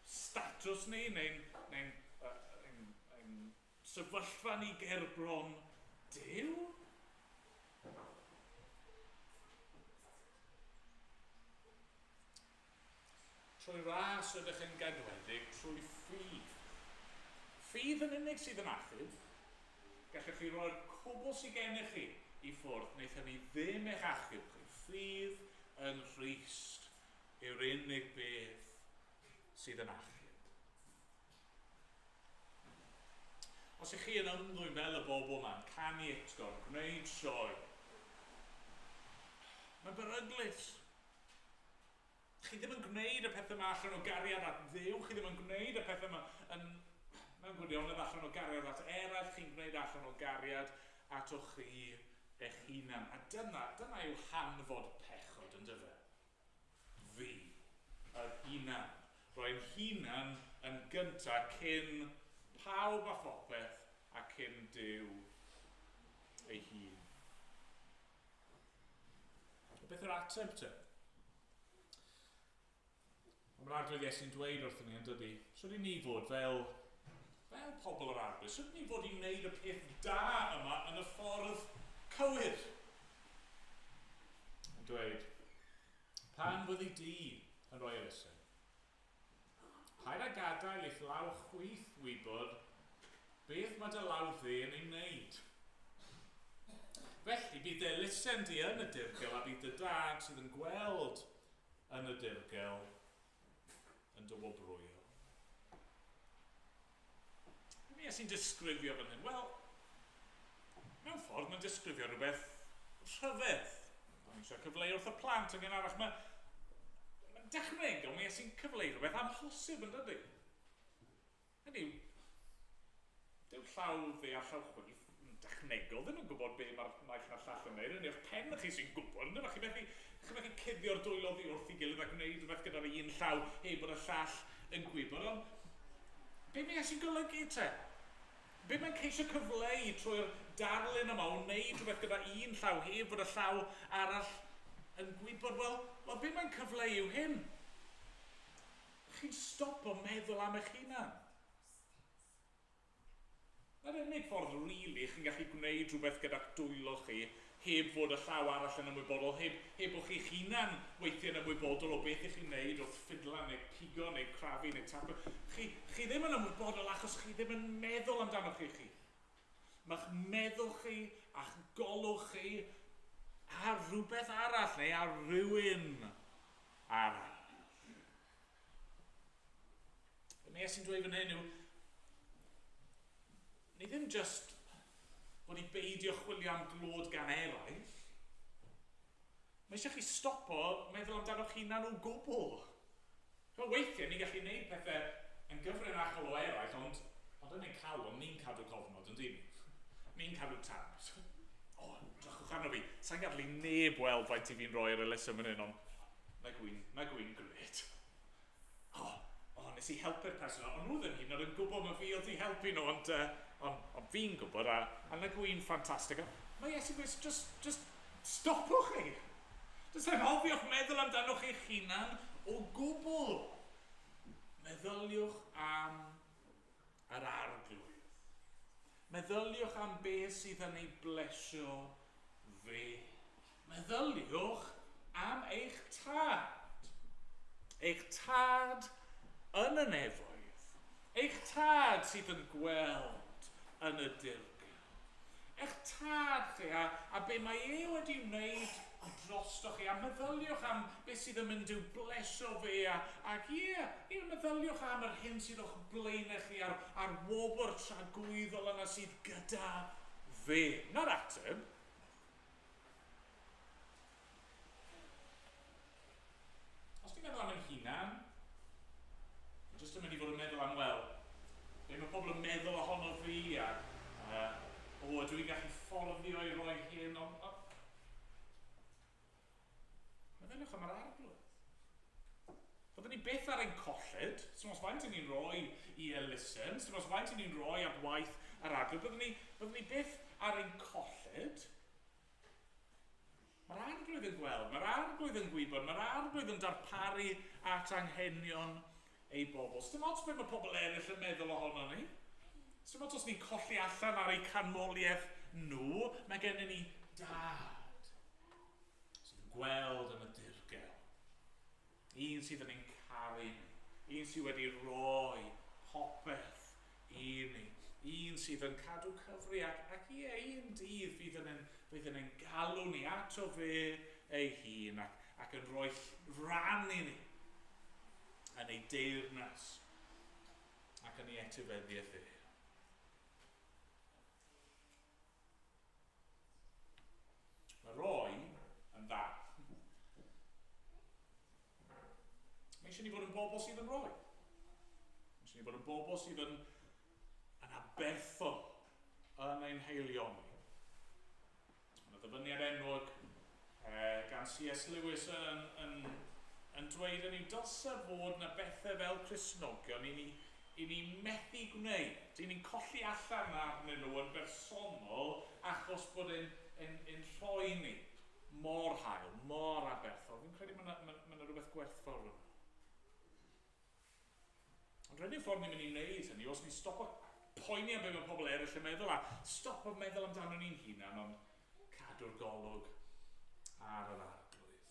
statws ni, neu'n neu ein, ein sefyllfa ni gerbron Duw. Trwy ras ydych yn gadwedig trwy ffydd. Ffydd yn unig sydd yn achub. Gallwch chi roi'r cwbl sydd gennych chi i ffwrdd, wneith hynny ddim eich achub chi. Ffydd yng Nghrist yw'r unig beth sydd yn achub. Os ych chi yn ymddwyn fel y bobl yma, yn canu utgorn, gwneud sioe, mae'n beryglus. Chi ddim yn gwneud y pethau yma allan o gariad at Dduw, chi ddim yn gwneud y pethau yma yn, mewn gwirionedd allan o gariad at eraill, chi'n gwneud allan o gariad atoch chi eich hunan. A dyna, dyna yw hanfod pechod, yn dyfe? Fi, yr hunan. Rhoi'n hunan yn gyntaf cyn pawb a phopeth a cyn Duw ei hun. Beth yw'r ateb te? Mae'r Arglwydd Iesu'n dweud wrthyn ni yn dydy, sut i ni fod fel, fel pobl yr Arglwydd, sut i ni fod i wneud y peth da yma yn y ffordd cywir? Yn dweud, pan fyddi di yn rhoi elusen, paid â gadael i'th law chwith wybod beth mae dy law dde yn ei wneud. Felly bydd dy elusen di yn y dirgel a bydd dy dad sydd yn gweld yn y dirgel yn dy wobrwyo. Be mae sy'n disgrifio fan hyn? Wel, mewn ffordd mae'n disgrifio rhywbeth rhyfedd. O'n eisiau cyfleu wrth y plant yn gynharach. Mae, mae'n dechnegol, mae sy'n cyfleu rhywbeth amhosib yn dydy. Hynny yw, dyw llaw dde a llaw chwith yn dechnegol ddim yn gwybod be mae'r naill na'r llall yn wneud. Hynny yw'ch pen chi sy'n gwybod, ynddo fe? Chi methu, chi methu cuddio'r dwylo oddi wrth ei gilydd a gwneud rhywbeth gyda'r un llaw heb bod y llall yn gwybod. Ond be mae sy'n golygu te? Be mae'n ceisio cyfleu trwy'r darlun yma o wneud rhywbeth gyda un llaw heb fod y llaw arall yn gwybod? Wel, wel be mae'n cyfleu yw hyn. Chi'n stopo meddwl am eich hunan. Mae'r unig ffordd rili chi'n gallu gwneud rhywbeth gyda'ch dwylo chi heb fod y llaw arall yn ymwybodol, heb, heb bod chi'ch hunan weithiau yn ymwybodol o beth ych chi'n wneud wrth ffidla neu pigo neu crafu neu tapo. Chi, chi ddim yn ymwybodol achos chi ddim yn meddwl amdano chi chi. Mae'ch meddwl chi a'ch golwg chi ar rhywbeth arall neu ar rywun arall. Be mae Iesu'n dweud fan hyn yw, ni ddim just fod i beidio chwilio am glod gan eraill. Mae eisiau chi stopo meddwl amdano'ch hunan o gwbl. Wel, weithiau ni'n gallu gwneud pethau yn gyfrinachol o eraill, ond, ond yn ein calon ni'n cadw cofnod, yn dyn ni? Ni'n cadw tabs. O, oh, drychwch arno fi. Sa'n gadw i neb weld faint i fi'n rhoi ar elusen fan hyn, ond na gwyn, na gwyn gret. O, o, nes i helpu'r person, ond nhw ddim hyd yn oed yn gwybod mae fi oedd i helpu nhw, ond, uh, ond, ond fi'n gwybod, a, a na gwyn ffantastig. Mae Iesu gweud, just, just stopwch chi. Just anghofiwch meddwl amdanoch chi'ch hunan o gwbl. Meddyliwch am yr arglwydd. Meddyliwch am beth sydd yn ei blesio fe. Meddyliwch am eich tad. Eich tad yn y nefoedd. Eich tad sydd yn gweld yn y dirgel. Eich tad chi a, a be mae e wedi wneud drostoch chi. A meddyliwch am beth sydd yn mynd i'w blesio fe. A, ac ie, ie, meddyliwch am yr hyn sydd o'ch blaenau chi a'r, a'r wobr tragwyddol yna sydd gyda fe. Na'r ateb. Os ti'n meddwl am ein hunan, dwi'n jyst yn mynd i fod yn meddwl am, wel, be mae pobl yn meddwl ohono fi, a uh, o, ydw i'n gallu fforddio i roi hyn, ond... ond Meddyliwch am yr arglwydd. Byddwn ni byth ar ein colled, sy'n os faint i ni'n rhoi i elusen, sy'n os faint i ni'n rhoi at waith yr arglwydd, byddwn ni, byddwn ni byth ar ein colled. Mae'r arglwydd yn gweld, mae'r arglwydd yn gwybod, mae'r arglwydd yn darparu at anghenion ei bobl. Sdim ots beth mae pobl eraill yn meddwl ohono ni. Sdim ots os ni'n colli allan ar eu canmoliaeth nhw, mae gennym ni dad sydd yn gweld yn y dirgel. Un sydd yn ein caru ni. Un sydd wedi rhoi popeth i ni. Un sydd yn cadw cyfri ac ie, un dydd fydd yn ein galw ni ato fe ei hun ac yn rhoi rhan i ni yn ei deyrnas ac yn ei etifeddiaeth e. Mae rhoi yn dda. Mae eisiau ni fod yn bobl sydd yn rhoi. Mae eisiau ni fod yn bobl sydd yn abertho yn ein haelioni. Mae yna ddyfyniad enwog gan C.S. Lewis yn dweud yn yw dylse fod na bethau fel Cristnogion i ni methu gwneud. I ni'n colli allan arnyn nhw yn bersonol achos bod ein rhoi ni mor hael, mor aberthol. Fi'n credu mae yna rhywbeth gwerthfawr yna. Ond rhaid i'r ffordd ni'n mynd i wneud hynny, os ni'n stopo poeni am beth mae pobl eraill yn meddwl a stopo meddwl amdano ni'n hunan, ond cadw'r golwg ar yr Arglwydd.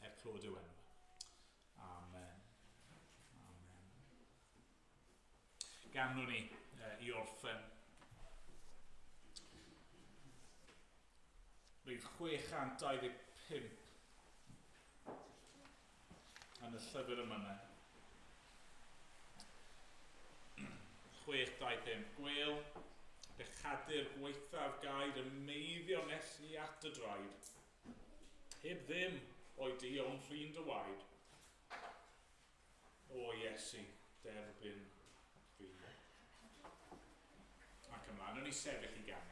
Er clod yw enw. Amen. Amen. Ganwn ni i orffen. Rhif 625 yn y llyfr yma. 625. Gwêl, bechadur gwaethaf gair yn meiddio nes i at y draed. Heb ddim o'i di ond rhin dy waed. O Iesu, derbyn fi. Ac ymlaen, o'n i sefyll i ganu.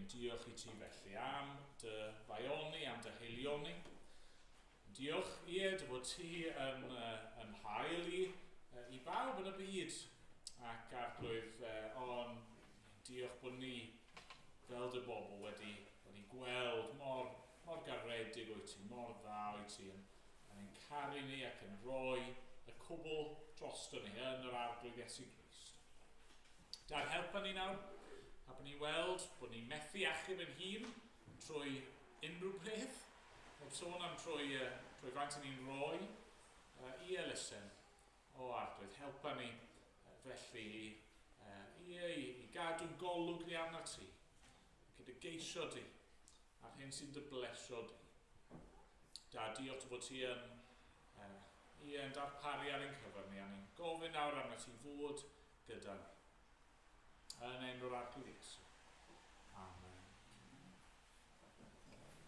Diolch i ti felly am dy faioni, am dy heilioni. Diolch ie dy fod ti yn hael i bawb yn y byd ac Arglwydd, ond diolch bod ni fel dy bobl wedi gweld mor garedig wyt ti, mor dda wyt ti yn ein caru ni ac yn rhoi y cwbl drosto ni yn yr Arglwydd Iesu Grist. Dad, helpa ni nawr. A bod ni'n weld bod ni'n methu achub ein hun trwy unrhyw beth. Heb sôn am trwy faint ni'n rhoi i elusen o Arglwydd. Helpa ni felly i gadw golwg ni arna ti. Gyda geisio di a'r hyn sy'n dy blesio di. Da, diolch dy fod ti yn darparu ar ein cyfer ni a ni'n gofyn nawr arna ti fod gyda ni. Yn enw'r Arglwydd Iesu.